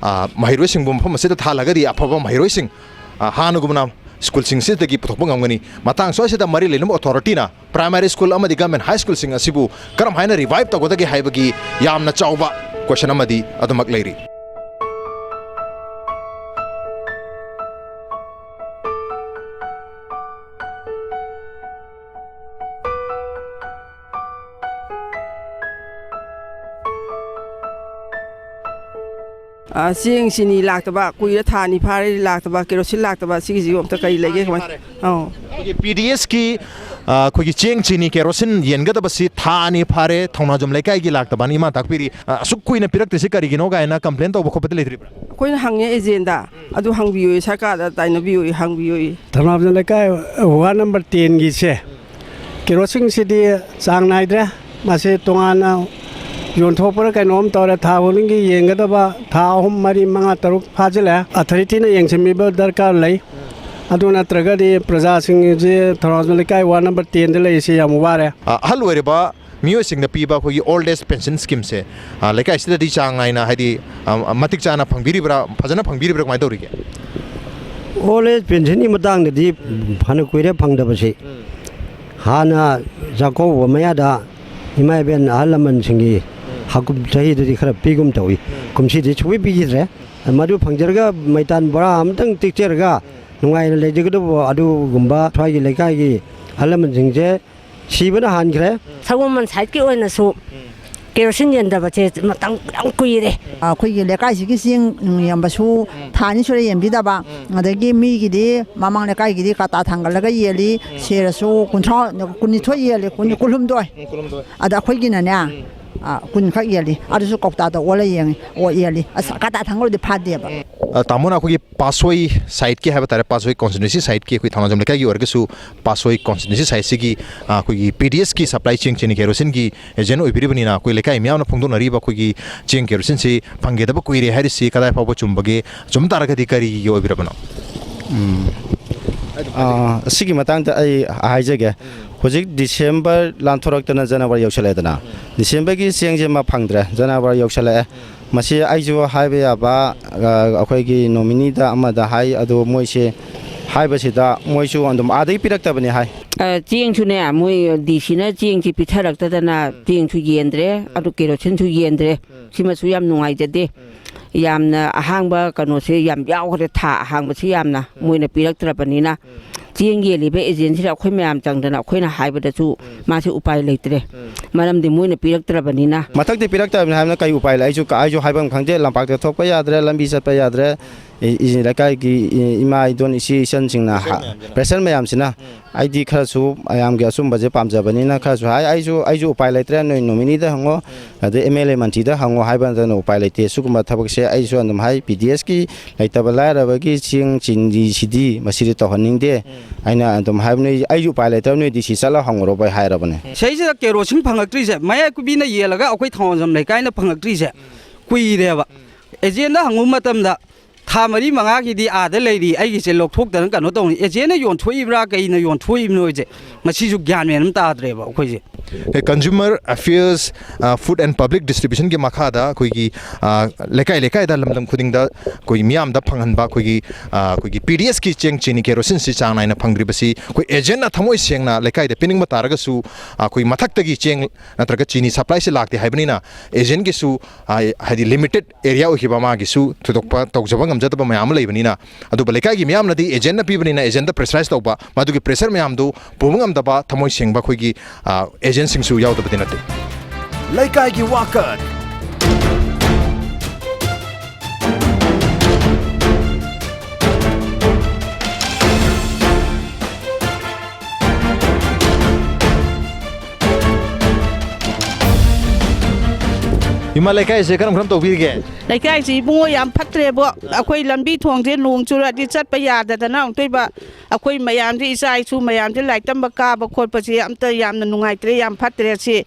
ꯑ, ꯃꯍꯩꯔꯣꯏꯁꯤꯡꯕꯨ ꯃꯐꯝ ꯑꯁꯤꯗ ꯊꯥꯍꯜꯂꯒꯗꯤ ꯑꯐꯕ ꯃꯍꯩꯔꯣꯏꯁꯤꯡ, ꯑ, ꯍꯥꯟꯅꯒꯨꯝꯅ schoolꯁꯤꯡ ꯑꯁꯤꯗꯒꯤ ꯄꯨꯊꯣꯛꯄ ꯉꯝꯒꯅꯤ꯫ ꯃꯇꯥꯡ ꯑꯁꯤꯗ ꯃꯔꯤ ꯂꯩꯅꯕ authorityꯅ primary school ꯑꯃꯗꯤ government high schoolꯁꯤꯡ ꯑꯁꯤꯕꯨ ꯀꯔꯝ ꯍꯥꯏꯅ revive ꯇꯧꯒꯗꯒꯦ ꯍꯥꯏꯕꯒꯤ ꯌꯥꯝꯅ ꯆꯥꯎꯕ question ꯑꯃꯗꯤ ꯑꯗꯨꯃꯛ ꯂꯩꯔꯤ꯫ ꯑ, ꯆꯦꯡ ꯆꯤꯅꯤ ꯂꯥꯛꯇꯕ, ꯀꯨꯏꯔꯦ, ꯊꯥ ꯑꯅꯤ ꯐꯥꯔꯦ ꯂꯥꯛꯇꯕ, ꯀꯦꯔꯣꯁꯤꯟ ꯂꯥꯛꯇꯕ, ꯁꯤꯒꯤꯁꯤ ꯑꯝꯇ ꯀꯔꯤ ꯂꯩꯒꯦ, ꯀꯃꯥꯏ? ꯑꯧ꯫ ꯑꯩꯈꯣꯏꯒꯤ P D Sꯀꯤ, ꯑ, ꯑꯩꯈꯣꯏꯒꯤ ꯆꯦꯡ ꯆꯤꯅꯤ ꯀꯦꯔꯣꯁꯤꯟ ꯌꯦꯟꯒꯗꯕꯁꯤ ꯊꯥ ꯑꯅꯤ ꯐꯥꯔꯦ, ꯊꯧꯅꯥꯖꯝ ꯂꯩꯀꯥꯏꯒꯤ ꯂꯥꯛꯇꯕꯅ ꯏꯃꯥ ꯇꯥꯛꯄꯤꯔꯤ꯫ ꯑ, ꯑꯁꯨꯛ ꯀꯨꯏꯅ ꯄꯤꯔꯛꯇ꯭ꯔꯤꯁꯤ ꯀꯔꯤꯒꯤꯅꯣ ꯀꯥꯏꯅ complain ꯇꯧꯕ ꯈꯣꯠꯄꯗꯤ ꯂꯩꯇ꯭ꯔꯤꯕ꯭ꯔꯥ? ꯑꯩꯈꯣꯏꯅ ꯍꯪꯉꯦ agentꯗ, ꯑꯗꯨ ꯍꯪꯕꯤꯌꯨ, ꯁꯔꯀꯥꯔꯗ ꯇꯥꯏꯅꯕꯤꯌꯨ, ꯍꯪꯕꯤꯌꯨ꯫ ꯊꯧꯅꯥꯖꯝ ꯂꯩꯀꯥꯏ ward number tenꯒꯤꯁꯦ ꯀꯦꯔꯣꯁꯤꯟꯁꯤꯗꯤ ꯆꯥꯡ ꯅꯥꯏꯗ꯭ꯔꯦ꯫ ꯃꯁꯤ ꯇꯣꯉꯥꯟꯅ ꯌꯣꯟꯊꯣꯛꯄ꯭ꯔꯥ ꯀꯩꯅꯣꯝ ꯇꯧꯔꯦ꯫ ꯊꯥ ꯈꯨꯗꯤꯡꯒꯤ ꯌꯦꯡꯒꯗꯕ, ꯊꯥ ꯑꯍꯨꯝ, ꯃꯔꯤ, ꯃꯉꯥ, ꯇꯔꯨꯛ ꯐꯥꯖꯤꯜꯂꯛꯑꯦ꯫ Authorityꯅ ꯌꯦꯡꯁꯤꯟꯕꯤꯕ ꯗꯔꯀꯥꯔ ꯂꯩ꯫ ꯑꯗꯨ ꯅꯠꯇ꯭ꯔꯒꯗꯤ ꯄ꯭ꯔꯖꯥꯁꯤꯡꯁꯤ ꯊꯧꯅꯥꯖꯝ ꯂꯩꯀꯥꯏ ward number tenꯗ ꯂꯩꯔꯤꯁꯤ ꯌꯥꯝ ꯋꯥꯔꯦ꯫ ꯑ, ꯑꯍꯜ ꯑꯣꯏꯔꯕ ꯃꯤꯑꯣꯏꯁꯤꯡꯗ ꯄꯤꯕ ꯑꯩꯈꯣꯏꯒꯤ old age pension schemeꯁꯦ, ꯑ, ꯂꯩꯀꯥꯏꯁꯤꯗꯗꯤ ꯆꯥꯡ ꯅꯥꯏꯅ, ꯍꯥꯏꯗꯤ, ꯑ, ꯃꯇꯤꯛ ꯆꯥꯅ ꯐꯪꯕꯤꯔꯤꯕ꯭ꯔꯥ, ꯐꯖꯅ ꯐꯪꯕꯤꯔꯤꯕ꯭ꯔꯥ, ꯀꯃꯥꯏꯅ ꯇꯧꯔꯤꯒꯦ? Old age pensionꯒꯤ ꯃꯇꯥꯡꯗꯗꯤ ꯐꯅ ꯀꯨꯏꯔꯦ ꯐꯪꯗꯕꯁꯦ꯫ ꯍꯥꯟꯅ ꯆꯥꯛꯀꯧꯕ ꯃꯌꯥꯗ ꯏꯃꯥ ꯏꯕꯦꯟ ꯑꯍꯜ ꯂꯃꯟꯁꯤꯡꯒꯤ ꯍꯥꯀꯨꯝ ꯆꯍꯤꯗꯗꯤ ꯈꯔ ꯄꯤꯒꯨꯝ ꯇꯧꯏ꯫ ꯀꯨꯝꯁꯤꯗꯤ ꯁꯨꯡꯄꯤ ꯄꯤꯈꯤꯗ꯭ꯔꯦ꯫ ꯃꯗꯨ ꯐꯪꯖꯔꯒ ꯃꯩꯇꯥꯟ ꯕꯣꯔꯥ ꯑꯃꯇꯪ ꯇꯦꯛꯆꯔꯒ ꯅꯨꯡꯉꯥꯏꯅ ꯂꯩꯖꯒꯗꯕ ꯑꯗꯨꯒꯨꯝꯕ ꯁ꯭ꯋꯥꯏꯒꯤ ꯂꯩꯀꯥꯏꯒꯤ ꯑꯍꯜ ꯂꯃꯟꯁꯤꯡꯁꯦ ꯁꯤꯕꯅ ꯍꯥꯟꯈ꯭ꯔꯦ꯫ ꯁꯒꯣꯜꯕꯟ sideꯀꯤ ꯑꯣꯏꯅꯁꯨ ꯀꯦꯔꯣꯁꯤꯟ ꯌꯦꯟꯗꯕꯁꯦ ꯃꯇꯝ ꯌꯥꯝ ꯀꯨꯏꯔꯦ꯫ ꯑꯩꯈꯣꯏꯒꯤ ꯂꯩꯀꯥꯏꯁꯤꯒꯤ ꯆꯦꯡ ꯅꯨꯡ ꯌꯦꯟꯕꯁꯨ ꯊꯥ ꯑꯅꯤ ꯁꯨꯔꯦ ꯌꯦꯟꯕꯤꯗꯕ꯫ ꯑꯗꯒꯤ ꯃꯤꯒꯤꯗꯤ ꯃꯃꯥꯡ ꯂꯩꯀꯥꯏꯒꯤꯗꯤ ꯀꯥꯇꯥ ꯊꯥꯡꯒꯠꯂꯒ ꯌꯦꯜꯂꯤ, ꯁꯦꯔꯁꯨ ꯀꯨꯟꯊ꯭ꯔꯥ, ꯀꯨꯟꯅꯤꯊꯣꯏ ꯌꯦꯜꯂꯤ, ꯀꯨꯟ, ꯀꯨꯟꯍꯨꯝꯗꯣꯏ꯫ ꯑꯗ ꯑꯩꯈꯣꯏꯒꯤꯅꯅꯦ, ꯑ, ꯀꯨꯟ ꯈꯛ ꯌꯦꯜꯂꯤ꯫ ꯑꯗꯨꯁꯨ ꯀꯧꯇꯥꯗ ꯑꯣꯜꯂ ꯌꯦꯡꯉꯤ, ꯑꯣ, ꯌꯦꯜꯂꯤ꯫ ꯑꯁ, ꯀꯗꯥ ꯊꯪꯈ꯭ꯔꯗꯤ ꯐꯥꯗꯦꯕ꯫ ꯑ, ꯇꯥꯃꯣꯅ ꯑꯩꯈꯣꯏꯒꯤ ꯄꯥꯠꯁꯣꯏ ꯁꯥꯏꯠꯀꯤ ꯍꯥꯏꯕ ꯇꯥꯔꯦ, ꯄꯥꯠꯁꯣꯏ ꯀꯣꯟꯁꯇꯤꯇ꯭ꯋꯦꯟꯁꯤ ꯁꯥꯏꯠꯀꯤ ꯑꯩꯈꯣꯏ ꯊꯧꯅꯥꯖꯝ ꯂꯩꯀꯥꯏꯒꯤ ꯑꯣꯏꯔꯒꯁꯨ ꯄꯥꯠꯁꯣꯏ ꯀꯣꯟꯁꯇꯤꯇ꯭ꯋꯦꯟꯁꯤ ꯁꯥꯏꯠꯁꯤꯒꯤ, ꯑ, ꯑꯩꯈꯣꯏꯒꯤ ꯄꯤ ꯗꯤ ꯑꯦꯁꯀꯤ ꯁꯄ꯭ꯂꯥꯏ ꯆꯦꯡ ꯆꯤꯅꯤ ꯀꯦꯔꯣꯁꯤꯟꯒꯤ ꯑꯦꯖꯦꯟ ꯑꯣꯏꯕꯤꯔꯤꯕꯅꯤꯅ ꯑꯩꯈꯣꯏ ꯂꯩꯀꯥꯏ ꯃꯤꯌꯥꯝꯅ ꯐꯣꯡꯗꯣꯛꯅꯔꯤꯕ ꯑꯩꯈꯣꯏꯒꯤ ꯆꯦꯡ ꯀꯦꯔꯣꯁꯤꯟꯁꯤ ꯐꯪꯒꯗꯕ ꯀꯨꯏꯔꯦ ꯍꯥꯏꯔꯤꯁꯤ ꯀꯗꯥꯏ ꯐꯥꯎꯕ ꯆꯨꯝꯕꯒꯦ? ꯆꯨꯝ ꯇꯥꯔꯒꯗꯤ ꯀꯔꯤꯒꯤ ꯑꯣꯏꯕꯤꯔꯕꯅꯣ? ꯎꯝ꯫ ꯑꯥ, ꯑꯁꯤꯒꯤ ꯃꯇꯥꯡꯗ ꯑꯩ ꯍꯥꯏꯖꯒꯦ꯫ ꯍꯧꯖꯤꯛ ꯗꯤꯁꯦꯝꯕꯔ ꯂꯥꯟꯊꯣꯔꯛꯇꯅ ꯖꯅꯋꯥꯔꯤ ꯌꯧꯁꯜꯂꯛꯑꯦꯗꯅ꯫ ꯗꯤꯁꯦꯝꯕꯔꯒꯤ ꯆꯦꯡꯁꯦ ꯑꯃ ꯐꯪꯗ꯭ꯔꯦ, ꯖꯅꯋꯥꯔꯤ ꯌꯧꯁꯜꯂꯛꯑꯦ꯫ ꯃꯁꯤ ꯑꯩꯁꯨ ꯍꯥꯏꯕ ꯌꯥꯕ, ꯑ, ꯑꯩꯈꯣꯏꯒꯤ ꯅꯣꯃꯤꯅꯤꯗ ꯑꯃꯗ ꯍꯥꯏ, ꯑꯗꯨ ꯃꯣꯏꯁꯦ ꯍꯥꯏꯕꯁꯤꯗ ꯃꯣꯏꯁꯨ ꯑꯗꯨꯝ ꯑꯥꯗꯒꯤ ꯄꯤꯔꯛꯇꯕꯅꯤ ꯍꯥꯏ꯫ ꯑ, ꯆꯦꯡꯁꯨꯅꯦ, ꯃꯣꯏ ꯗꯤ ꯁꯤꯅ ꯆꯦꯡꯁꯤ ꯄꯤꯊꯔꯛꯇꯗꯅ ꯆꯦꯡꯁꯨ ꯌꯦꯟꯗ꯭ꯔꯦ, ꯑꯗꯨ ꯀꯦꯔꯣꯁꯤꯟꯁꯨ ꯌꯦꯟꯗ꯭ꯔꯦ꯫ ꯁꯤꯃꯁꯨ ꯌꯥꯝ ꯅꯨꯡꯉꯥꯏꯖꯗꯦ꯫ ꯌꯥꯝꯅ ꯑꯍꯥꯡꯕ ꯀꯩꯅꯣꯁꯦ ꯌꯥꯝ ꯌꯥꯎꯈ꯭ꯔꯦ, ꯊꯥ ꯑꯍꯥꯡꯕꯁꯤ ꯌꯥꯝꯅ ꯃꯣꯏꯅ ꯄꯤꯔꯛꯇ꯭ꯔꯕꯅꯤꯅ꯫ ꯆꯦꯡ ꯌꯦꯜꯂꯤꯕ ꯑꯦꯖꯦꯟꯁꯤꯗ ꯑꯩꯈꯣꯏ ꯃꯌꯥꯝ ꯆꯪꯗꯅ ꯑꯩꯈꯣꯏꯅ ꯍꯥꯏꯕꯗꯁꯨ ꯃꯥꯁꯦ ꯎꯄꯥꯏ ꯂꯩꯇ꯭ꯔꯦ꯫ ꯃꯔꯝꯗꯤ ꯃꯣꯏꯅ ꯄꯤꯔꯛꯇ꯭ꯔꯕꯅꯤꯅ꯫ ꯃꯊꯛꯇ ꯄꯤꯔꯛꯇꯕꯅꯤ ꯍꯥꯏꯕꯅ ꯀꯩ ꯎꯄꯥꯏ ꯂꯩ? ꯑꯩꯁꯨ, ꯑꯩꯁꯨ ꯍꯥꯏꯐꯝ ꯈꯪꯗꯦ, ꯂꯝꯄꯥꯛꯇ ꯊꯣꯛꯄ ꯌꯥꯗ꯭ꯔꯦ, ꯂꯝꯕꯤ ꯆꯠꯄ ꯌꯥꯗ꯭ꯔꯦ꯫ ꯏ-, ꯏ-, ꯂꯩꯀꯥꯏꯒꯤ ꯏ-, ꯏꯃꯥ ꯏꯗꯣꯟ ꯏꯆꯦ ꯏꯆꯟꯁꯤꯡꯅ ꯍꯥ-, ꯄ꯭ꯔꯦꯁꯔ ꯃꯌꯥꯝꯁꯤꯅ꯫ ꯑꯩꯗꯤ ꯈꯔꯁꯨ ꯃꯌꯥꯝꯒꯤ ꯑꯆꯨꯝꯕꯁꯦ ꯄꯥꯝꯖꯕꯅꯤꯅ ꯈꯔꯁꯨ ꯍꯥꯏ꯫ ꯑꯩꯁꯨ, ꯑꯩꯁꯨ ꯎꯄꯥꯏ ꯂꯩꯇ꯭ꯔꯦ, ꯅꯣꯏ ꯅꯣꯃꯤꯅꯤꯗ ꯍꯪꯉꯣ, ꯑꯗꯩ ꯑꯦꯝ ꯑꯦꯜ ꯑꯦ ꯃꯟꯇ꯭ꯔꯤꯗ ꯍꯪꯉꯣ ꯍꯥꯏꯕ ꯅꯠꯇꯅ ꯎꯄꯥꯏ ꯂꯩꯇꯦ꯫ ꯁꯤꯒꯨꯝꯕ ꯊꯕꯛꯁꯦ ꯑꯩꯁꯨ ꯑꯗꯨꯝ ꯍꯥꯏ, ꯄꯤ ꯗꯤ ꯑꯦꯁꯀꯤ ꯂꯩꯇꯕ ꯂꯥꯏꯔꯕꯒꯤ ꯆꯦꯡ ꯆꯤꯅꯤꯁꯤꯗꯤ ꯃꯁꯤꯗꯤ ꯇꯧꯍꯟꯅꯤꯡꯗꯦ꯫ ꯑꯩꯅ ꯑꯗꯨꯝ ꯍꯥꯏꯕꯅꯤ, ꯑꯩꯁꯨ ꯎꯄꯥꯏ ꯂꯩꯇ꯭ꯔꯕꯅꯤ, ꯅꯣꯏ ꯗꯤ ꯁꯤ ꯆꯠꯂ ꯍꯪꯉꯨꯔꯣ ꯚꯥꯏ ꯍꯥꯏꯔꯕꯅꯦ꯫ ꯁꯤꯁꯤꯗ ꯀꯦꯔꯣꯁꯤꯟ ꯐꯪꯉꯛꯇ꯭ꯔꯤꯁꯦ, ꯃꯌꯥꯏ ꯀꯨꯕꯤꯅ ꯌꯦꯜꯂꯒ ꯑꯩꯈꯣꯏ ꯊꯧꯅꯥꯖꯝ ꯂꯩꯀꯥꯏꯅ ꯐꯪꯉꯛꯇ꯭ꯔꯤꯁꯦ ꯀꯨꯏꯔꯦꯕ꯫ ꯑꯦꯖꯦꯟꯗ ꯍꯪꯉꯨ ꯃꯇꯝꯗ ꯊꯥ ꯃꯔꯤ ꯃꯉꯥꯒꯤꯗꯤ ꯑꯥꯗ ꯂꯩꯔꯤ, ꯑꯩꯒꯤꯁꯦ ꯂꯧꯊꯣꯛꯇꯅ ꯀꯩꯅꯣ ꯇꯧꯅꯤ꯫ ꯑꯦꯖꯦꯟꯅ ꯌꯣꯟꯊꯣꯛꯏꯕ꯭ꯔꯥ, ꯀꯩꯅ ꯌꯣꯟꯊꯣꯛꯏꯕꯅꯣꯁꯦ, ꯃꯁꯤꯁꯨ ꯒ꯭ꯌꯥꯟ ꯃꯦꯟ ꯑꯃ ꯇꯥꯗ꯭ꯔꯦꯕ ꯑꯩꯈꯣꯏꯁꯦ꯫ ꯑꯦ, Consumer Affairs, ꯑ, Food and Public Distributionꯒꯤ ꯃꯈꯥꯗ ꯑꯩꯈꯣꯏꯒꯤ, ꯑ, ꯂꯩꯀꯥꯏ ꯂꯩꯀꯥꯏꯗ, ꯂꯝꯗꯝ ꯈꯨꯗꯤꯡꯗ ꯑꯩꯈꯣꯏ ꯃꯤꯌꯥꯝꯗ ꯐꯪꯍꯟꯕ ꯑꯩꯈꯣꯏꯒꯤ, ꯑ, ꯑꯩꯈꯣꯏꯒꯤ ꯄꯤ ꯗꯤ ꯑꯦꯁꯀꯤ ꯆꯦꯡ ꯆꯤꯅꯤ ꯀꯦꯔꯣꯁꯤꯟꯁꯤ ꯆꯥꯡ ꯅꯥꯏꯅ ꯐꯪꯗ꯭ꯔꯤꯕꯁꯤ ꯑꯩꯈꯣꯏ ꯑꯦꯖꯦꯟꯅ ꯊꯃꯣꯏ ꯁꯦꯡꯅ ꯂꯩꯀꯥꯏꯗ ꯄꯤꯅꯤꯡꯕ ꯇꯥꯔꯒꯁꯨ, ꯑ, ꯑꯩꯈꯣꯏ ꯃꯊꯛꯇꯒꯤ ꯆꯦꯡ ꯅꯠꯇ꯭ꯔꯒ ꯆꯤꯅꯤ ꯁꯄ꯭ꯂꯥꯏꯁꯤ ꯂꯥꯛꯇꯦ ꯍꯥꯏꯕꯅꯤꯅ ꯑꯦꯖꯦꯟꯒꯤꯁꯨ, ꯑ, ꯍꯥꯏꯗꯤ ꯂꯤꯃꯤꯇꯦꯠ ꯑꯦꯔꯤꯌꯥ ꯑꯣꯏꯈꯤꯕ ꯃꯥꯒꯤꯁꯨ ꯊꯣꯏꯗꯣꯛꯄ ꯇꯧꯖꯕ ꯉꯝꯖꯗꯕ ꯃꯌꯥꯝ ꯑꯃ ꯂꯩꯕꯅꯤꯅ, ꯑꯗꯨꯕꯨ ꯂꯩꯀꯥꯏꯒꯤ ꯃꯤꯌꯥꯝꯅꯗꯤ ꯑꯦꯖꯦꯟꯅ ꯄꯤꯕꯅꯤꯅ ꯑꯦꯖꯦꯟꯗ ꯄ꯭ꯔꯦꯁꯔꯥꯏꯁ ꯇꯧꯕ, ꯃꯗꯨꯒꯤ ꯄ꯭ꯔꯦꯁꯔ ꯃꯌꯥꯝꯗꯨ ꯄꯨꯕ ꯉꯝꯗꯕ ꯊꯃꯣꯏ ꯁꯦꯡꯕ ꯑꯩꯈꯣꯏꯒꯤ, ꯑ, ꯑꯦꯖꯦꯟꯁꯤꯡꯁꯨ ꯌꯥꯎꯗꯕꯗꯤ ꯅꯠꯇꯦ꯫ ꯂꯩꯀꯥꯏꯒꯤ ꯋꯥꯀꯠ꯫ ꯏꯃꯥ, ꯂꯩꯀꯥꯏꯁꯦ ꯀꯔꯝ ꯀꯔꯝ ꯇꯧꯕꯤꯔꯤꯒꯦ? ꯂꯩꯀꯥꯏꯁꯤ ꯏꯕꯨꯡꯉꯣ ꯌꯥꯝ ꯐꯠꯇ꯭ꯔꯦꯕꯣ꯫ ꯑꯩꯈꯣꯏ ꯂꯝꯕꯤ ꯊꯣꯡꯁꯦ ꯅꯣꯡ ꯆꯨꯔꯗꯤ ꯆꯠꯄ ꯌꯥꯗꯗꯅ ꯑꯃꯨꯛꯇꯣꯏꯕ꯫ ꯑꯩꯈꯣꯏ ꯃꯌꯥꯝꯁꯦ, ꯏꯆꯥ ꯏꯁꯨ ꯃꯌꯥꯝꯁꯦ ꯂꯥꯏꯔꯤꯛ ꯇꯝꯕ ꯀꯥꯕ ꯈꯣꯠꯄꯁꯦ ꯑꯝꯇ ꯌꯥꯝꯅ ꯅꯨꯡꯉꯥꯏꯇ꯭ꯔꯦ, ꯌꯥꯝ ꯐꯠꯇ꯭ꯔꯦ꯫ ꯁꯤ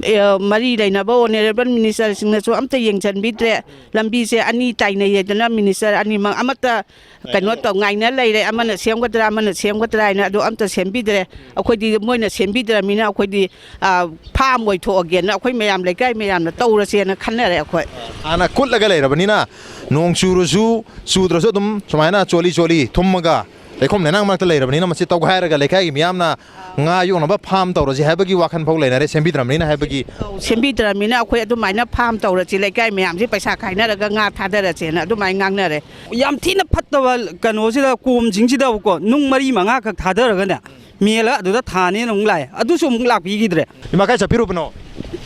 ꯑꯦ, ꯃꯔꯤ ꯂꯩꯅꯕ ꯑꯣꯅꯔꯦꯕꯜ ꯃꯤꯅꯤꯁꯇꯔꯁꯤꯡꯅꯁꯨ ꯑꯝꯇ ꯌꯦꯡꯁꯤꯟꯕꯤꯗ꯭ꯔꯦ꯫ ꯂꯝꯕꯤꯁꯦ ꯑꯅꯤ ꯇꯥꯏꯅꯩꯌꯦꯗꯅ, ꯃꯤꯅꯤꯁꯇꯔ ꯑꯅꯤꯃꯛ ꯑꯃꯠꯇ ꯀꯩꯅꯣ ꯇꯧ ꯉꯥꯏꯅ ꯂꯩꯔꯦ꯫ ꯑꯃꯅ ꯁꯦꯝꯒꯗ꯭ꯔꯥ, ꯑꯃꯅ ꯁꯦꯝꯒꯗ꯭ꯔꯥ ꯍꯥꯏꯅ, ꯑꯗꯨ ꯑꯝꯇ ꯁꯦꯝꯕꯤꯗ꯭ꯔꯦ꯫ ꯑꯩꯈꯣꯏꯗꯤ ꯃꯣꯏꯅ ꯁꯦꯝꯕꯤꯗ꯭ꯔꯃꯤꯅ ꯑꯩꯈꯣꯏꯗꯤ, ꯑ, ꯐꯥꯝ ꯑꯣꯏꯊꯣꯛꯑꯒꯦꯅ ꯑꯩꯈꯣꯏ ꯃꯌꯥꯝ, ꯂꯩꯀꯥꯏ ꯃꯌꯥꯝꯅ ꯇꯧꯔꯁꯦꯅ ꯈꯟꯅꯔꯦ ꯑꯩꯈꯣꯏ꯫ ꯍꯥꯟꯅ ꯀꯨꯠꯂꯒ ꯂꯩꯔꯕꯅꯤꯅ, ꯅꯣꯡ ꯆꯨꯔꯁꯨ ꯆꯨꯗ꯭ꯔꯁꯨ ꯑꯗꯨꯝ ꯁꯨꯃꯥꯏꯅ ꯆꯣꯠꯂꯤ ꯆꯣꯠꯂꯤ ꯊꯨꯝꯃꯒ ꯂꯩꯈꯣꯝ ꯂꯩꯅꯥꯡ ꯃꯔꯛꯇ ꯂꯩꯔꯕꯅꯤꯅ, ꯃꯁꯤ ꯇꯧꯈꯥꯏꯔꯒ ꯂꯩꯀꯥꯏꯒꯤ ꯃꯤꯌꯥꯝꯅ ꯉꯥ ꯌꯣꯛꯅꯕ ꯐꯥꯝ ꯇꯧꯔꯁꯤ ꯍꯥꯏꯕꯒꯤ ꯋꯥꯈꯜ ꯐꯥꯎ ꯂꯩꯅꯔꯦ, ꯁꯦꯝꯕꯤꯗ꯭ꯔꯕꯅꯤꯅ ꯍꯥꯏꯕꯒꯤ꯫ ꯁꯦꯝꯕꯤꯗ꯭ꯔꯃꯤꯅ ꯑꯩꯈꯣꯏ ꯑꯗꯨꯃꯥꯏꯅ ꯐꯥꯝ ꯇꯧꯔꯁꯤ, ꯂꯩꯀꯥꯏ ꯃꯌꯥꯝꯁꯤ ꯄꯩꯁꯥ ꯈꯥꯏꯅꯔꯒ ꯉꯥ ꯊꯥꯗꯔꯁꯦꯅ ꯑꯗꯨꯃꯥꯏꯅ ꯉꯥꯡꯅꯔꯦ꯫ ꯌꯥꯝ ꯊꯤꯅ ꯐꯠꯇꯕ ꯀꯩꯅꯣꯁꯤꯗ, ꯀꯣꯝꯁꯤꯡꯁꯤꯗꯕꯨꯀꯣ, ꯅꯨꯡ ꯃꯔꯤ ꯃꯉꯥꯈꯛ ꯊꯥꯗꯔꯒꯅꯦ, ꯃꯦꯜꯂꯒ ꯑꯗꯨꯗ ꯊꯥꯅꯦꯅ ꯑꯃꯨꯛ ꯂꯥꯛꯑꯦ, ꯑꯗꯨꯁꯨ ꯑꯃꯨꯛ ꯂꯥꯛꯄꯤꯈꯤꯗ꯭ꯔꯦ꯫ ꯏꯃꯥ, ꯀꯥꯏ ꯆꯠꯄꯤꯔꯨꯕꯅꯣ?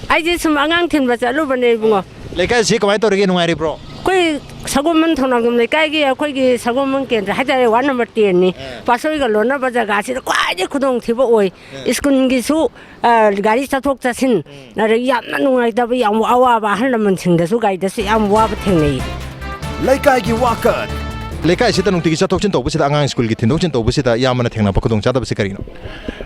ꯑꯩꯁꯦ ꯁꯨꯝ ꯑꯉꯥꯡ ꯊꯤꯟꯕ ꯆꯠꯂꯨꯕꯅꯦ ꯏꯕꯨꯡꯉꯣ꯫ ꯂꯩꯀꯥꯏꯁꯤ ꯀꯃꯥꯏꯅ ꯇꯧꯔꯤꯒꯦ, ꯅꯨꯡꯉꯥꯏꯔꯤꯕ꯭ꯔꯣ? ꯑꯩꯈꯣꯏ ꯁꯒꯣꯜꯕꯟ ꯊꯧꯅꯥꯝꯖꯝ ꯂꯩꯀꯥꯏꯒꯤ ꯑꯩꯈꯣꯏꯒꯤ ꯁꯒꯣꯜꯕꯟ ꯀꯦꯟꯗ꯭ꯔ ꯍꯥꯏꯇꯥꯔꯦ, ꯋꯥꯔꯗ ꯅꯝꯕꯔ ꯇꯦꯟꯅꯤ꯫ ꯄꯥꯠꯁꯣꯏꯒ ꯂꯣꯟꯅꯕ ꯖꯒꯥꯁꯤꯗ ꯈ꯭ꯋꯥꯏꯗꯒꯤ ꯈꯨꯗꯣꯡꯊꯤꯕ ꯑꯣꯏ꯫ ꯁ꯭ꯀꯨꯜꯒꯤꯁꯨ, ꯑ, ꯒꯥꯔꯤ ꯆꯠꯊꯣꯛ ꯆꯠꯁꯤꯟ, ꯑꯗꯒꯤ ꯌꯥꯝꯅ ꯅꯨꯡꯉꯥꯏꯇꯕ, ꯌꯥꯝ ꯑꯋꯥꯕ, ꯑꯍꯜ ꯂꯃꯟꯁꯤꯡꯗꯁꯨ ꯒꯥꯔꯤꯗꯁꯨ ꯌꯥꯝ ꯋꯥꯕ ꯊꯦꯡꯅꯩ꯫ ꯂꯩꯀꯥꯏꯒꯤ ꯋꯥꯀꯠ꯫ ꯂꯩꯀꯥꯏꯁꯤꯗ ꯅꯨꯡꯇꯤꯒꯤ ꯆꯠꯊꯣꯛ ꯆꯠꯁꯤꯟ ꯇꯧꯕꯁꯤꯗ, ꯑꯉꯥꯡ ꯁ꯭ꯀꯨꯜꯒꯤ ꯊꯤꯟꯗꯣꯛ ꯊꯤꯟ ꯇꯧꯕꯁꯤꯗ ꯏꯌꯥꯝꯕꯅ ꯊꯦꯡꯅꯕ ꯈꯨꯗꯣꯡꯆꯥꯗꯕꯁꯤ ꯀꯔꯤꯅꯣ?